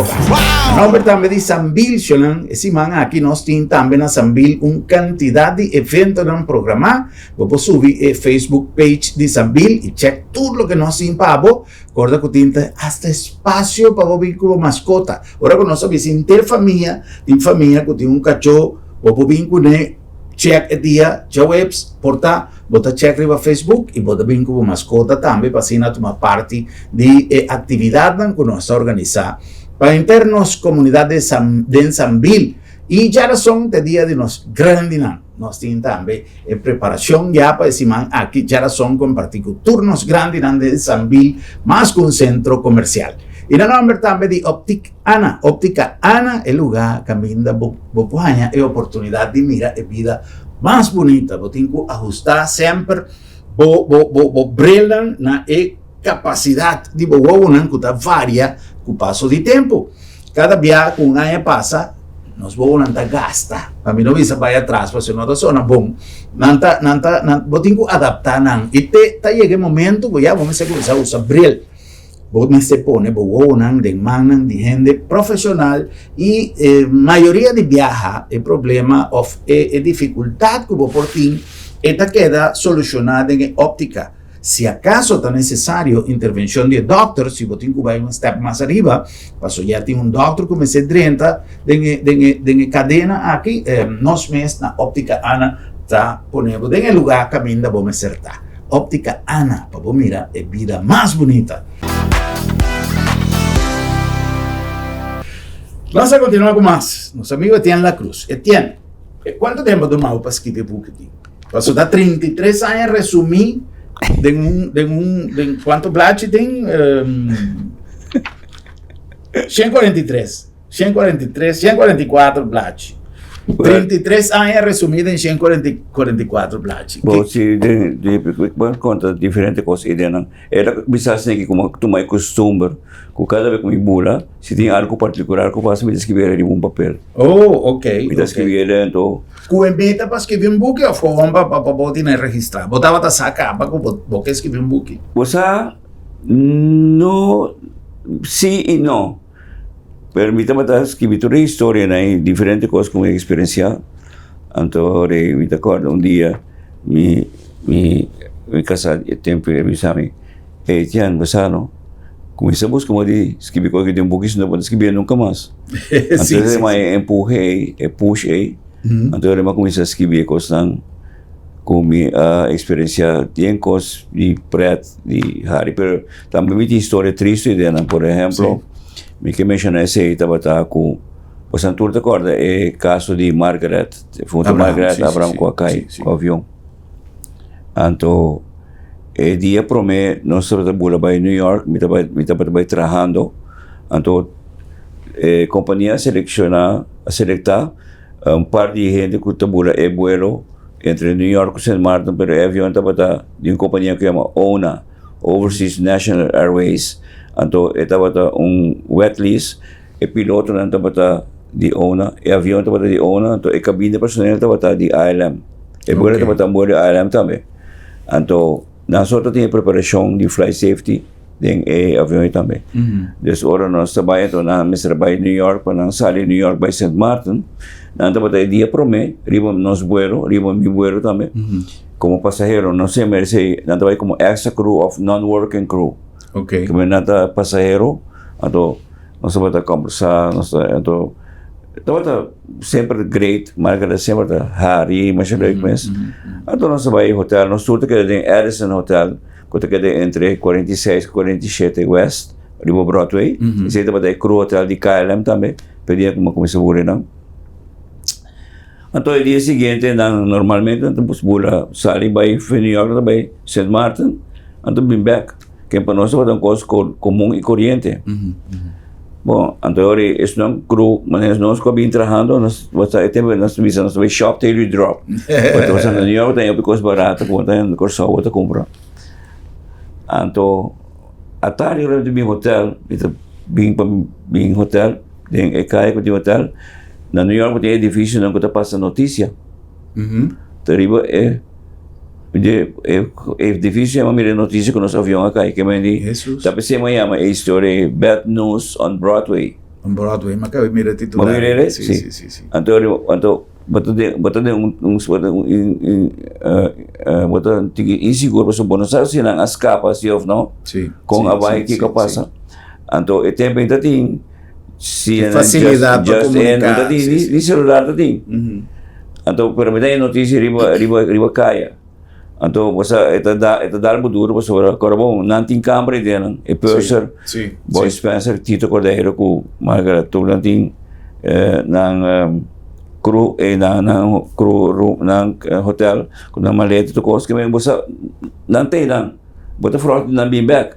Na nòmber tambe di Sambil Shonan, e siman aki nos tin tambe na Sambil un kantidat di eventonan programá. Bo por subi e Facebook page di Sambil i check tur loke nos tin pa bo. Korda ku tin ta hasta espasio pa bo bin ku bo maskota. Ora ku nos a bisa henter famia, tin famia ku tin un kachó, bo por bin kuné check e dia djaweps, por ta bo ta check riba Facebook i bo ta bin ku bo maskota tambe pa asina tuma parti di e aktividatnan ku nos ta organisá pa henter nos komunidat den Sambil. I djarason ta e dia di nos grandinan. Nos tin tambe e preparacion ya pa e siman aki djarason comparti cu tur nos grandinan den Sambil mas cu un centro comercial. Y na nomber tambe di Optic Ana, Optica Ana e luga caminda bo bo por haña e oportunidad di mira e bida mas bunita. Bo tin cu ahusta semper bo bo bo bo brilnan na e capacidad di bo wowonan cu ta varia cu paso di tempo. Cada bia cu un aña pasa, nos wowonan ta gasta. Pa mi no bisa bai atras, pasobra no ta sona bon. Nan ta, nan ta, nan, bo tin cu adapta nan. Y te ta yega e momento cu ya bo mester cuminsa usa bril. Bo mester pone bo wowonan den mannan di hende profesional y e mayoria di biaha e problema of e, e dificultad cu bo por tin, e ta keda soluciona den e optica. Si acaso ta necesario intervencion di e dokter, si bo tin cu bay un step mas ariba, paso ya tin un dokter cu mester drenta den e, den e, den e cadena aki, eh, nos mes na Optica Ana ta pone bo den e lugar caminda bo mester ta. Optica Ana, pa bo mira e bida mas bunita. Nos a continua cu mas. Nos amigo Etienne Lacruz. Etienne, cuanto tempo a tuma bo pa skibi e buki aki? Paso ta 33 aña resumí den un, den un, den cuanto blachi tin? Um, 143, 143, 144 blachi. 33 aña resumí den 144 blachi. Bo si den di bo konta diferente kos i den nan. Era bisa asina ki komo tuma e kustumber ku kada bes ku mi bula si tin algu partikular ku pasa mi ta skribi riba un papel. Oh, ok. Mi ta skribi e dentro. Ku e meta pa skibi un buki òf gewoon pa pa bo tene registrá? Bo tabata sa kaba ku bo bo ke skibi un buki? Bo sa, no, sí i no. Pero mi tabata skibi tur e historianan ei, diferente kos ku mi a eksperensiá. Anto ora mi ta kòrda un dia mi mi mi kasá di e tempu ei a bisa mi, Ey Tian, bo sa no, kuminsá buska moda di skibi kos den buki sino bo no ta skibié nunka mas. Anto e ma e empuhe ei, e push ei, anto ora mi a kuminsá skibi e kosnan ku mi a eksperensiá bien kos di prèt, di hari, pero tambe mi tin historia tristu ei den nan. Por ehemplo, mi ke menshoná esei tabata ku boso tur ta kòrda e kaso di Margaret, difunto Margaret Abraham ku a kai ku avion. Anto e dia promé nos tabata bula bai New York, mi tabata mi tabata bai trahando, anto e kompania a selekshoná a selektá un par di hende ku ta bula e buelo entre New York ku Sint Maarten, pero e avion tabata di un kompania ku yama ONA, Overseas National Airways, anto e tabata un wet lease. E pilotonan tabata di ONA, e avion tabata di ONA, anto e cabina personeel tabata di ALM. E vuelo tabata un vuelo di ALM tambe. Anto nan so ta tin e preparacion di flight safety den e avion ei tambe. Dus ora nos ta bai anto nan mester a bai New York pa nan sali New York bai Sint Maarten, nan tabata e dia prome riba nos vuelo, riba mi vuelo tambe, como pasahero. No sé merece, nan ta bai como extra crew of non-working crew. Como nan ta pasahero, anto. Nos tabata kombersá, nos ta anto tabata semper great, Margaret semper ta hari masha leuk mes. Anto nos a bai hotel, nos tur ta keda den Addison Hotel ku ta keda entre 46 ku 47 West riba Broadway. Esei tabata e crew hotel di KLM tambe, p'e dia ku mi a kuminsá buri nan. Anto e dia siguiente nan normalmente nan ta bula sali bai New York nan ta bai Sint Maarten anto bin bek. Ken pa nos tabata un kos komun i koriente. Bon, anto e ora ei esnan kru manera nos ku a bin trahando nos ta e tempu nos ta bisa nos ta bai shop till you drop. Pasobra ta na New York ta hopi kos barato ku bo ta na Kòrsou bo ta kumpra. Anto atardi ora mi ta bin hotel mi ta bin pa bin hotel den e kaya ku tin hotel na New York bo tin edifisionan ku ta pasa notisia. Ta riba e. E e difícil yama mira e noticia cu nos avion a cay ke men di ta p'esei mi a yama e historia bad news on Broadway. On Broadway, mi a caba di mira e titular. Bo a mira e? Si, si, si, si. Anto anto bo ta den bo ta den un un bo ta tiki insigur pasobra bo no sa si nan a scapa si of no. Si. Con a bay kiko a pasa. Anto e tempo ei ta tin CNN, facilidad pa comunica. No ta tin ni celular ta tin. Anto pero mi ta e noticia riba riba riba caya. Anto bo sa e ta da e ta dal bo duro pasobra ora bon nan tin camber ei den nan. E purser, Boy Spencer, Tito Cordeiro cu Margaret tur nan tin nan crew ei nan nan crew room nan hotel cu nan maleta tur cos ke men bo sa nan ta einan. Bo ta fròt nan bin bèk.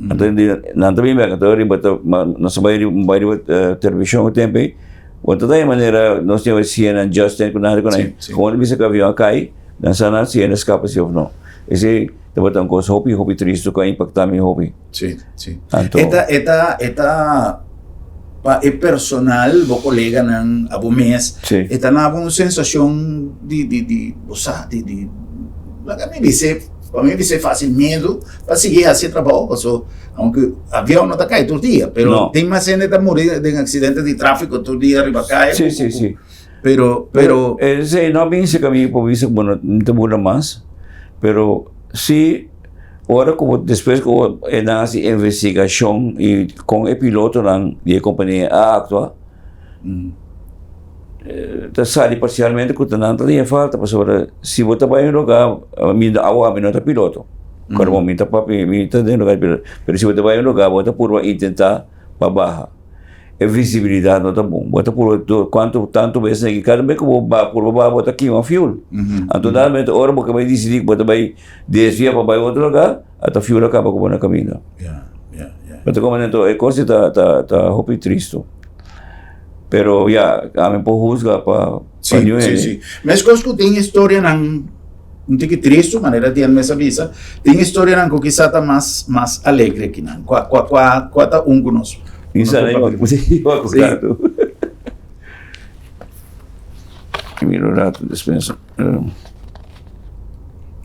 Anto nan ta bin bèk. Anto riba ta nos ta bai bai riba televishon e tempu ei. Bo ta e manera nos tin CNN Justin ku nan ku nan. Komo ta bisa ku avion a kai, nan sa nan si hende a skapa si òf no. Esei tabata un kos hopi hopi tristu ku a impaktá mi hopi. Sí, sí. Anto. E ta e ta e ta pa e personal, bo koleganan, abo mes, Sí. e ta na bo un sensashon di di di bo sa di di laga mi bis'é pa mi bis'é fásil miedu pa sigui hasi e trabou paso aunke avion no ta kai tur dia pero No. tin mas hende ta muri den aksidente di tráfiko tur dia riba kaya Sí, ku sí, ku sí. pero pero Esei no a binse ku ami por bisa ku bo no ta bula mas, pero sí. Ora ku bo despues ku bo e nan hasi investigashon i kon e pilotonan di e kompania a aktua, ta sali parsialmente ku ta nan ta tin e falta pasobra si bo ta bai un lugá mi awa mi no ta piloto, kòrda mi ta papia mi ta den lugá di piloto, pero si bo ta bai un lugá bo ta purba intentá pa baha. E visibilidad no ta bon. Bo ta purba tur cuanto tanto bes neki cada bes cu bo ba purba ba bo ta kima fuel. Anto dado momento ora bo ke bai dicidi cu bo ta bai desvia pa bai otro lugar ata fuel a caba cu bo na caminda. Bo ta comprende anto e cos ta ta ta hopi tristo. Pero ya ami por huzga pa pa Sí, niun sí, hende. sí. Meskos ku tin historianan un tiki tristu, manera Dian mes a bisa, tin historianan ku kisa ta mas mas alegre ki nan. Kua kua kua kua ta un ku nos Mi nos sa por na papia? iba ku Sí. tantu. Mira un rato despensa.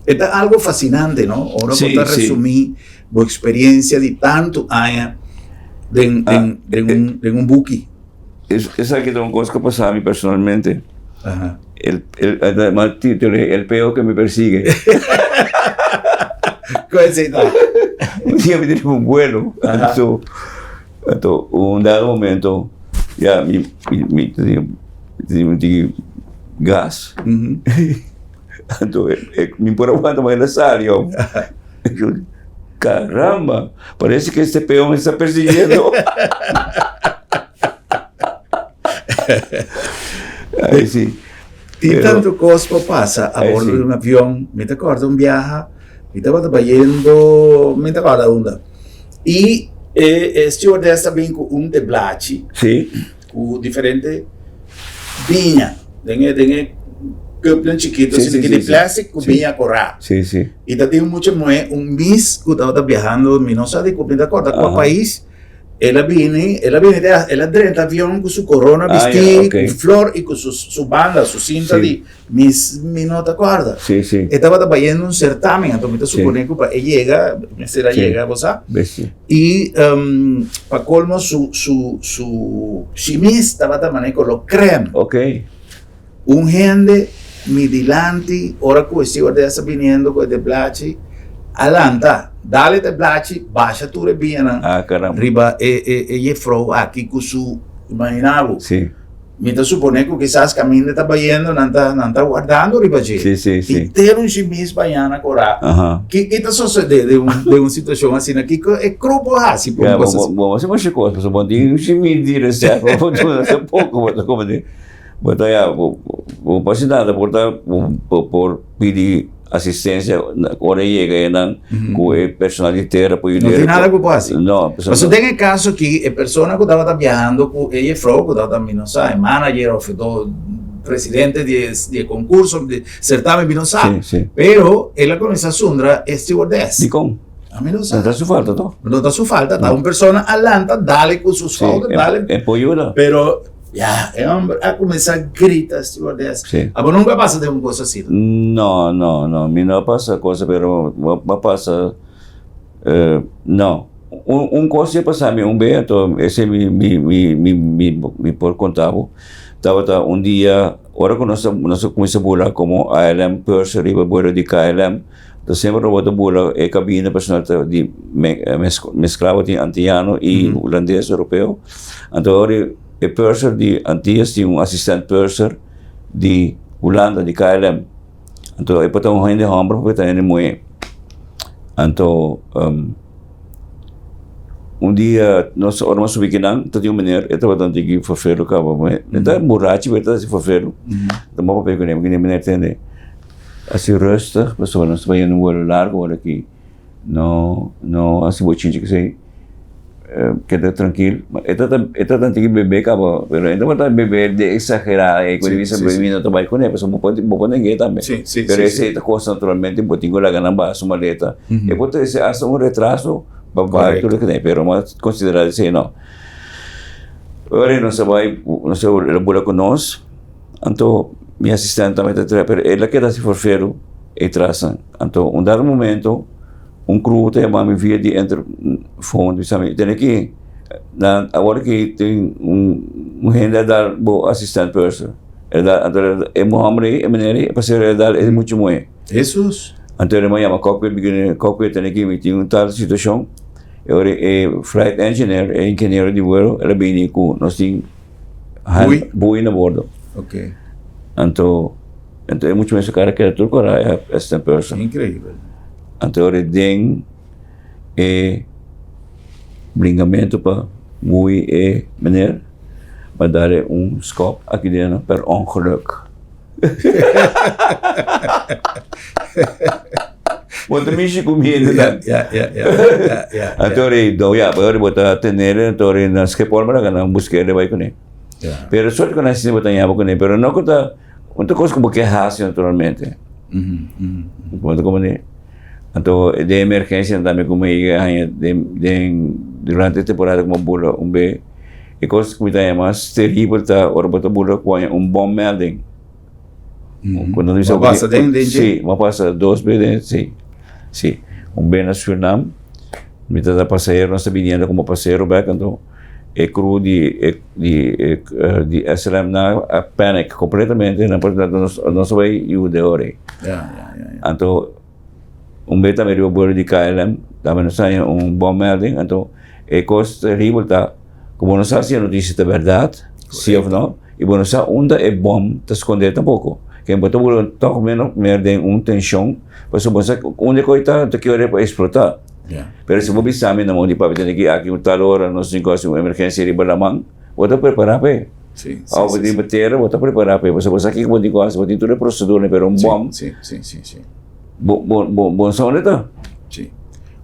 E ta algo fascinante, no? Ora bo ta resumí bo experiencia di tantu aña den den den un den un buki. Esaki ta un kos ku a pasa mi personalmente. El el el título es El peo que me persigue. Kon esei ta? Un dia mi tene un vuelo, anto anto un dado momento ya mi mi mi tene un tiki gas. Anto mi por a wanta mas el a sali hombre. Caramba, parece que este peón me está persiguiendo. Ay, sí. Tin tanto cos por pasa a bordo de un avión. Mi ta corda un biaha, mi tabata bayendo, mi ta corda unda. Y e, e stewardess ta bin cu un teblachi. Sí. Ku diferente biña den e den e cupnan chikito asina ki di plastic ku biña korá. Sí, sí. I ta tin un mucha muhé, un miss ku tabata biahando, mi no sa di ku, mi ta kòrda kua pais, el a bini, el a bini te el a drenta avion ku su korona bistí, ku flor i ku su su banda, su sinta di miss, mi no ta kòrda. Sí, sí. E tabata bayendo un sertamen, anto mi ta suponé ku pa e yega, mester a yega, bo sa. I pa colmo su su su shimis tabata mane color crème. Ok. Un hende mi dilanti ora cu e stewardess a biniendo cu e teblachi a lanta dal e teblachi basha tur e bianan Ah, caramba. riba e e e jefrouw aki cu su imagina bo. Si. Mi ta supone ku kisas kaminda ta bayendo nan ta nan ta wardando riba dje. Sí, sí, sí. Henter un shimis bañá na korá. Aha. Ki ki ta sosodé den un den un situashon asina? Kiko e kru por hasi pa un Ya, kos bo asina? bo hasi masha kos, pasobra bo tin un shimis di reserva, bo duna tampoco, bo ta komo di bo ta ya bo bo por hasi nada, por ta bo por pidi asistencia ora e yega einan ku e personal di tera por No tin nada ku por hasi. No, Pasobra den e kaso aki e persona ku tabata biahando ku e jefrou ku tabata mi no sa e manager of e presidente di e di e konkurso di sertamen mi no sa. Sí, sí. Pero el a kuminsá sundra e stewardess. Dikon? Ami no sa. No ta su falta to. No ta su falta, ta un persona a lanta dale ku su skouder, dale. E por yuda. Pero Ya, e homber a cuminsa grita stewardess. Sí. Abo nunca a pasa den un cosa asina? No, no, no, mi no a pasa cosa, pero a pasa, no. Un, un cosa si a pasa mi un be, anto ese mi, mi, mi, mi, mi, mi por conta bo. Tabata un dia, ora cu nos a, nos a cuminsa bula como ALM purser riba vuelo di KLM, anto semper nos bota bula e cabina personal ta di mezcla bo tin antiano y hulandes, europeo. Anto ora E purser di Antillas tin un asistent purser di Hulanda, di KLM. Anto e por ta un hende hòmber por ta hende muhé. Anto un dia nos ora nos subi kinan ta tin un meneer e tabata un tiki forfelu kaba e ta burachi pero e ta hasi forfelu. Ta bo papia kuné e meneer tende hasi rustig pasobra nos ta bai un vuelo largo ora aki. No, no hasi bo chinchi kesei, keda trankil. E ta e ta tanti ki bebe kaba, pero e no ta bebe de exagera e ku di bisa mi no ta bai kuné, pasobra bo por bo por neng'é tambe. Pero esei ta kos naturalmente bo tin ku laga nan baha su maleta. E por trese asta un retraso pa bai tur loke pero mas konsiderá esei no. Ora nos a bai, nos a bula ku nos. Anto mi asistente tambe ta traha, pero el a keda hasi forfero e trasan. Anto un dado momento un crew ta yama mi via di interphone bisa mi tene ki nan awor ki tin un hende a dal bo asistent purser. El a dal anto e homber ei e meneer ei a pasa el a dal e mucha muhe. Hesus! Anto el a yama cockpit mi cockpit tene ki mi tin un tal situacion e ora e flight engineer e ingeniero di vuelo el a bini ku nos tin Bui? Bui na bordo. Ok. Anto, anto e mucha mester kara keda tur kora e assistant purser. Increíbel. Anto ora den e bringamento pa bui e meneer, ba dale un skop aki den per ongeluk. Bo ta mishi ku mi hende nan. Ya, ya, ya, ya, ya. Anto ri do ya, bo ri bo ta tenele, anto ri na Schiphol bo laga nan busk'e bai kuné. Pero suerte ku nan asina bo ta ña bo kuné, pero no ku ta un ta kos ku bo ke hasi naturalmente. Bo ta komprende? Anto den emergensia tambe ku mi yega haña den den durante e temporada ku bo bula un be, e kos ku mi ta haña mas teribel ta ora bo ta bula ku haña un bommelding. Ku nos bisa Bo a pasa den den dje? Si, mi a pasa dos be den, si, si. Un be na Surinam, mi ta ta pasahero, nos ta biniendo komo pasahero bek, anto e crew di e di e di SLM nan a panic kompletamente, nan por nos nos a bai yuda e ora ei. Ya, ya, ya, ya. Anto un be tambe riba buelo di KLM, tambe nos haña un bommelding, anto e kos teribel ta ku bo no sa si e notisia ta bèrdat, si òf no, i bo no sa unda e bòm ta skondé tampoko. Ken bo ta bula tòg ménos mer den un tenshon, pasobra bo sa unda e kos ta, ta ki ora e por eksplotá. Pero si bo bisa mi na mon di papia tene ki aki un tal ora nos tin ku hasi un emergensia riba laman, bo ta prepará p'e. Òf riba tera bo ta prepará p'e, pasobra bo sa kiko bo tin ku hasi, bo tin tur e prosedura, pero un bòm. Bo bo bo bo sa unda ta? Sí.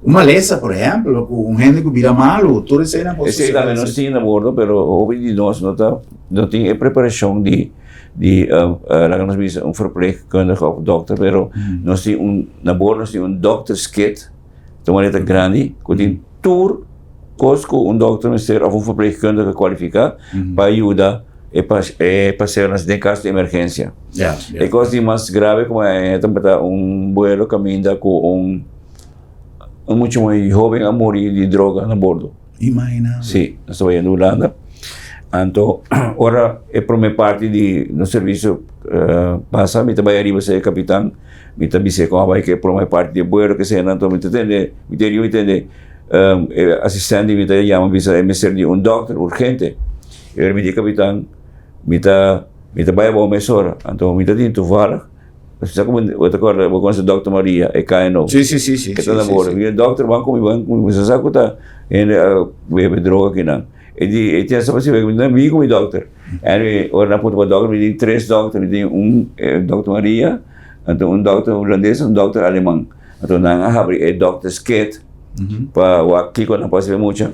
Un malesa, por ehempel, ku un hende ku bira malu, tur eseinan por Esei tambe nos tin na bordo, pero hopi di nos no ta, no tin e preparashon di di laga nos bisa un verpleegkundige òf dòkter, pero nos tin un, na bordo nos tin un dòkterskit, ta un maleta grandi ku tin tur kos ku un dòkter mester òf un verpleegkundige kualifiká pa yuda e e paseronan den kaso di emergensia. E kos di mas grave ku mi tabata un buelo kaminda ku un un mucha muhé hoben a muri di droga na bordo. Imagina. Si, nos tabata yendo Hulanda. Anto ora e prome parti di nos servisio pasa mi ta bai ariba serka e kapitan, mi ta bis'é kon a bai ku e prome parti di e buelo kesei anto mi ta tende mi ta riba mi tende e asistente mi ta yama bisa e mester di un dòkter urgente. E ora mi di e kapitan, Mi ta, mi ta bai abou mesora. Anto mi ta tin toevallig, sa ku bo ta kòrda, bo konosi dòkter Maria, e KNO. Si, si, si, si. E ta na bordo. Mi di, dòkter, ban ku mi, ban ku mi. Mi sa ku ta hende a bebe droga akinan. E di, e tin asa mi no bin ku mi dòkter. Anyway, ora nan puntra pa dòkter, mi tin tres dòkter. Mi tin un dòkter Maria, anto un dòkter hulandes, un dòkter aleman. Anto nan a habri e dòkterskit pa wak kiko nan por hasi pa e mucha.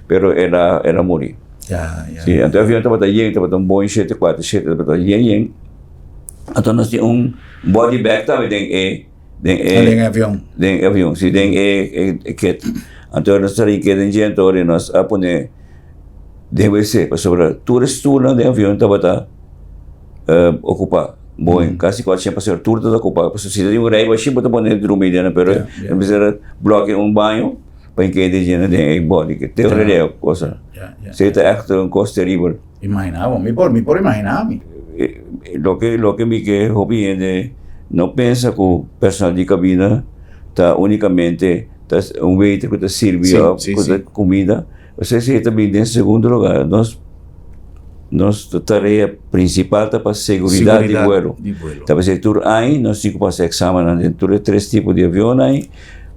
Pero el a, el a muri. Ya, ya. Sí, anto e avion tabata yen, tabata un Boeing 747, tabata yen yen. Anto nos tin un body bag tambe den e, den e. Ah, den e avion. Den e avion, sí, den e, e, e kit. Anto nos ta rinke den dje, anto nos a pone den wc, pasobra tur e stoelnan den avion tabata uh, okupá. Boeing, kasi kuatrocientos pasahero, tur tabata okupá. Pasobra si ta tin un rei bashí, bo ta pone drumi den, pero Ya, ya. nos mester a blòkia un baño. Pa e kende djena den e body ke te ora deo cosa. Esei ta ègt un kos teribel. Imaginá bo, mi por, mi por imaginá mi. Loke, loke mi ke hopi hende no pensa ku personal di kabina ta únikamente ta un waiter ku ta sirbi òf ku ta kumida. Esei si ta bin den segundo lugar. Nos, nos tarea prinsipal ta pa seguridat di buelo. Ta p'esei tur aña nos tin ku pasa èksamennan den tur e tres tipo di avionnan ei.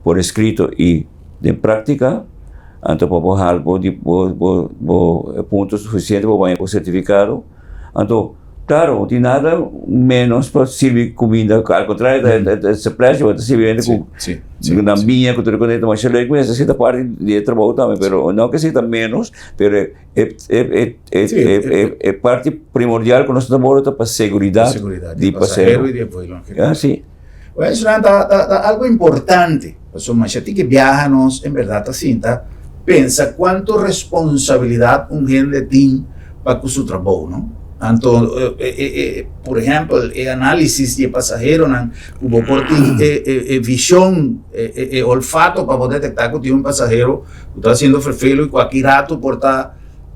por escrito y den practica, anto pa bo hal bo bo bo bo punto suficiente pa bo haña bo certificado, anto claro no tin nada menos pa sirbi cuminda, al contrario ta ta pleasure bo ta sirbi hende cu nan biña cu tur e ta masha leuk mes, esey ta parti di e trabou tambe, pero no ke esey ta menos, pero e e e e parti primordial cu nos ta boro ta pa seguridad di pasahero. Si. Bueno, esnan ta, ta, ta algo importante. Pasobra masha tin ke biaha nos en berdad ta sinta pensa cuanto responsabilidad un hende tin pa cu su trabou, no? Anto, e, e, e, por ehempel, e analisis di e pasaheronan cu bo por tin e, e, e vision, e, e, e olfato pa bo detecta cu tin un pasahero cu ta haciendo ferfelo y cu aki rato por ta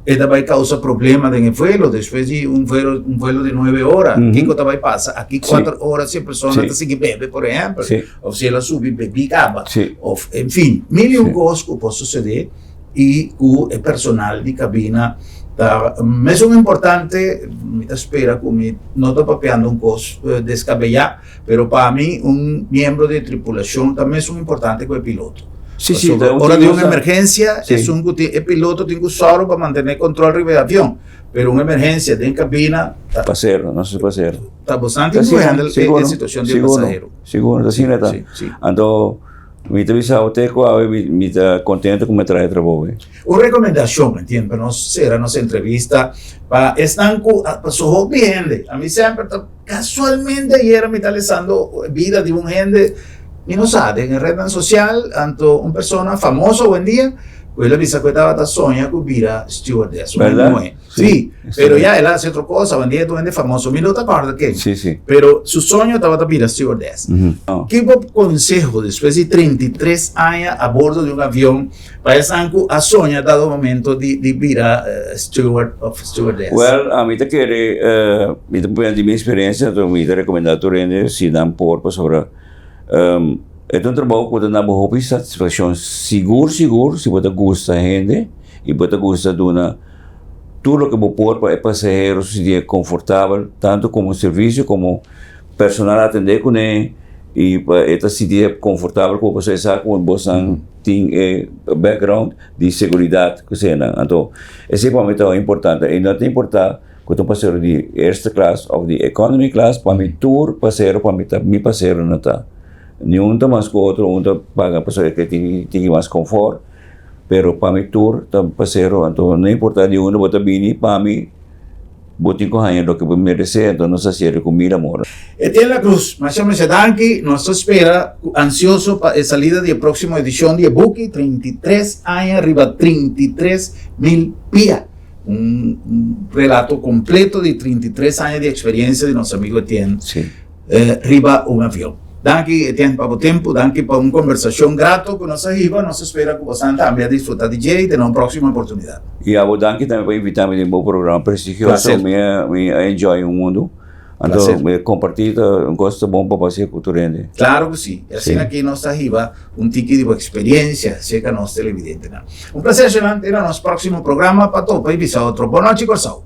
E ta bai causa problema den e vuelo, despues di un vuelo, un vuelo di nuebe ora, kico ta bai pasa? Aki cuater ora si e persona ta sigui bebe, por ehempel, of si el a subi bebi caba, of en fin, mil y un cos cu por sucede y cu e personal di cabina ta mesun importante. Mi ta spera cu mi no ta papiando un cos descabeya, Pero pa mi un miembro di tripulacion ta mesun importante cu e piloto. Sí, sí, Pasobra ta un ora di un cosa- emergencia, Sí. esun cu tin, e piloto tin cu sòru pa mantene control riba e avion. Pero un emergencia den cabina ta, Pasero, nos es pasero. ta bosnan tin cu handle e, e situacion di e pasahero. Sigur, ta asina ta. Sí, sí. Anto, mi ta bisa bo te cu awe mi, mi ta contento cu mi a traha e trabou ei. Un recomendacion, entiende, pa nos cera nos entrevista, pa esnan cu, paso hopi hende, ami semper ta Casualmente ayera mi ta lesando bida di un hende, mi no sa, den e rednan social, anto un persona famoso awendia, Ku el a bisa ku e tabata soña ku bira stewardess, un Berdad? muhé. Sí, pero ya el a hasi otro cosa, awendia e ta un hende famoso, mi no ta kòrda ken. Sí, sí. Pero su soño tabata bira stewardess. Ki bo konseho despues di 33 aña a bordo di un avion pa esnan ku a soña dado momento di di bira steward òf stewardess? Wèl, ami ta kere, mi ta pone di mi eksperensia, anto mi ta rekomendá tur hende si nan por pasobra E ta un trabou ku ta na bo hopi satisfakshon sigur sigur si bo ta gusta hende i bo ta gusta duna tur loke bo por pa e pasahero su sinti konfortabel tantu komo servisio komo personal atendé kuné i pa e ta sinti konfortabel ku bo pasobra e sa ku bosan tin e background di seguridat ku eseinan. Anto esei pa mi ta importante i no ta importá Ku ta un pasero di eerste klas òf di economy klas, pa mi tur pasero pa mi ta mi pasero no ta. Niun ta mas ku otro, un ta paga pasobra e ke tin tin mas konfort, pero pa mi tur ta pasero, anto no importa di unda bo ta bini, pa mi bo tin ku haña loke bo meresé, anto nos ta hasié ku mil amor. Etienne La Cruz, masha masha danki, nos ta spera ku ansioso pa e salida di e próksimo edishon di e buki, 33 aña riba 33 mil pia. Un relato completo di 33 aña di experiencia di nos amigo Etienne riba un avion. Danki Etienne pa bo tempo, danki pa un conversacion grato cu nos a hiba. Nos ta spera cu bosan tambe a disfruta di dje y te na un proximo oportunidad. Y abo danki tambe pa invita mi den bo programa prestigioso. Placer. Mi a enjoy un mundu. Anto Placer. mi comparti ta un cos ta bon pa pasia cu tur hende. Claro cu si. Y asina aki nos ta hiba un tiki di bo experiencia cerca nos televidentenan. Un placer, Shenan. Te na nos proximo programa pa topa y bisa otro. Bon nochi, Corsou.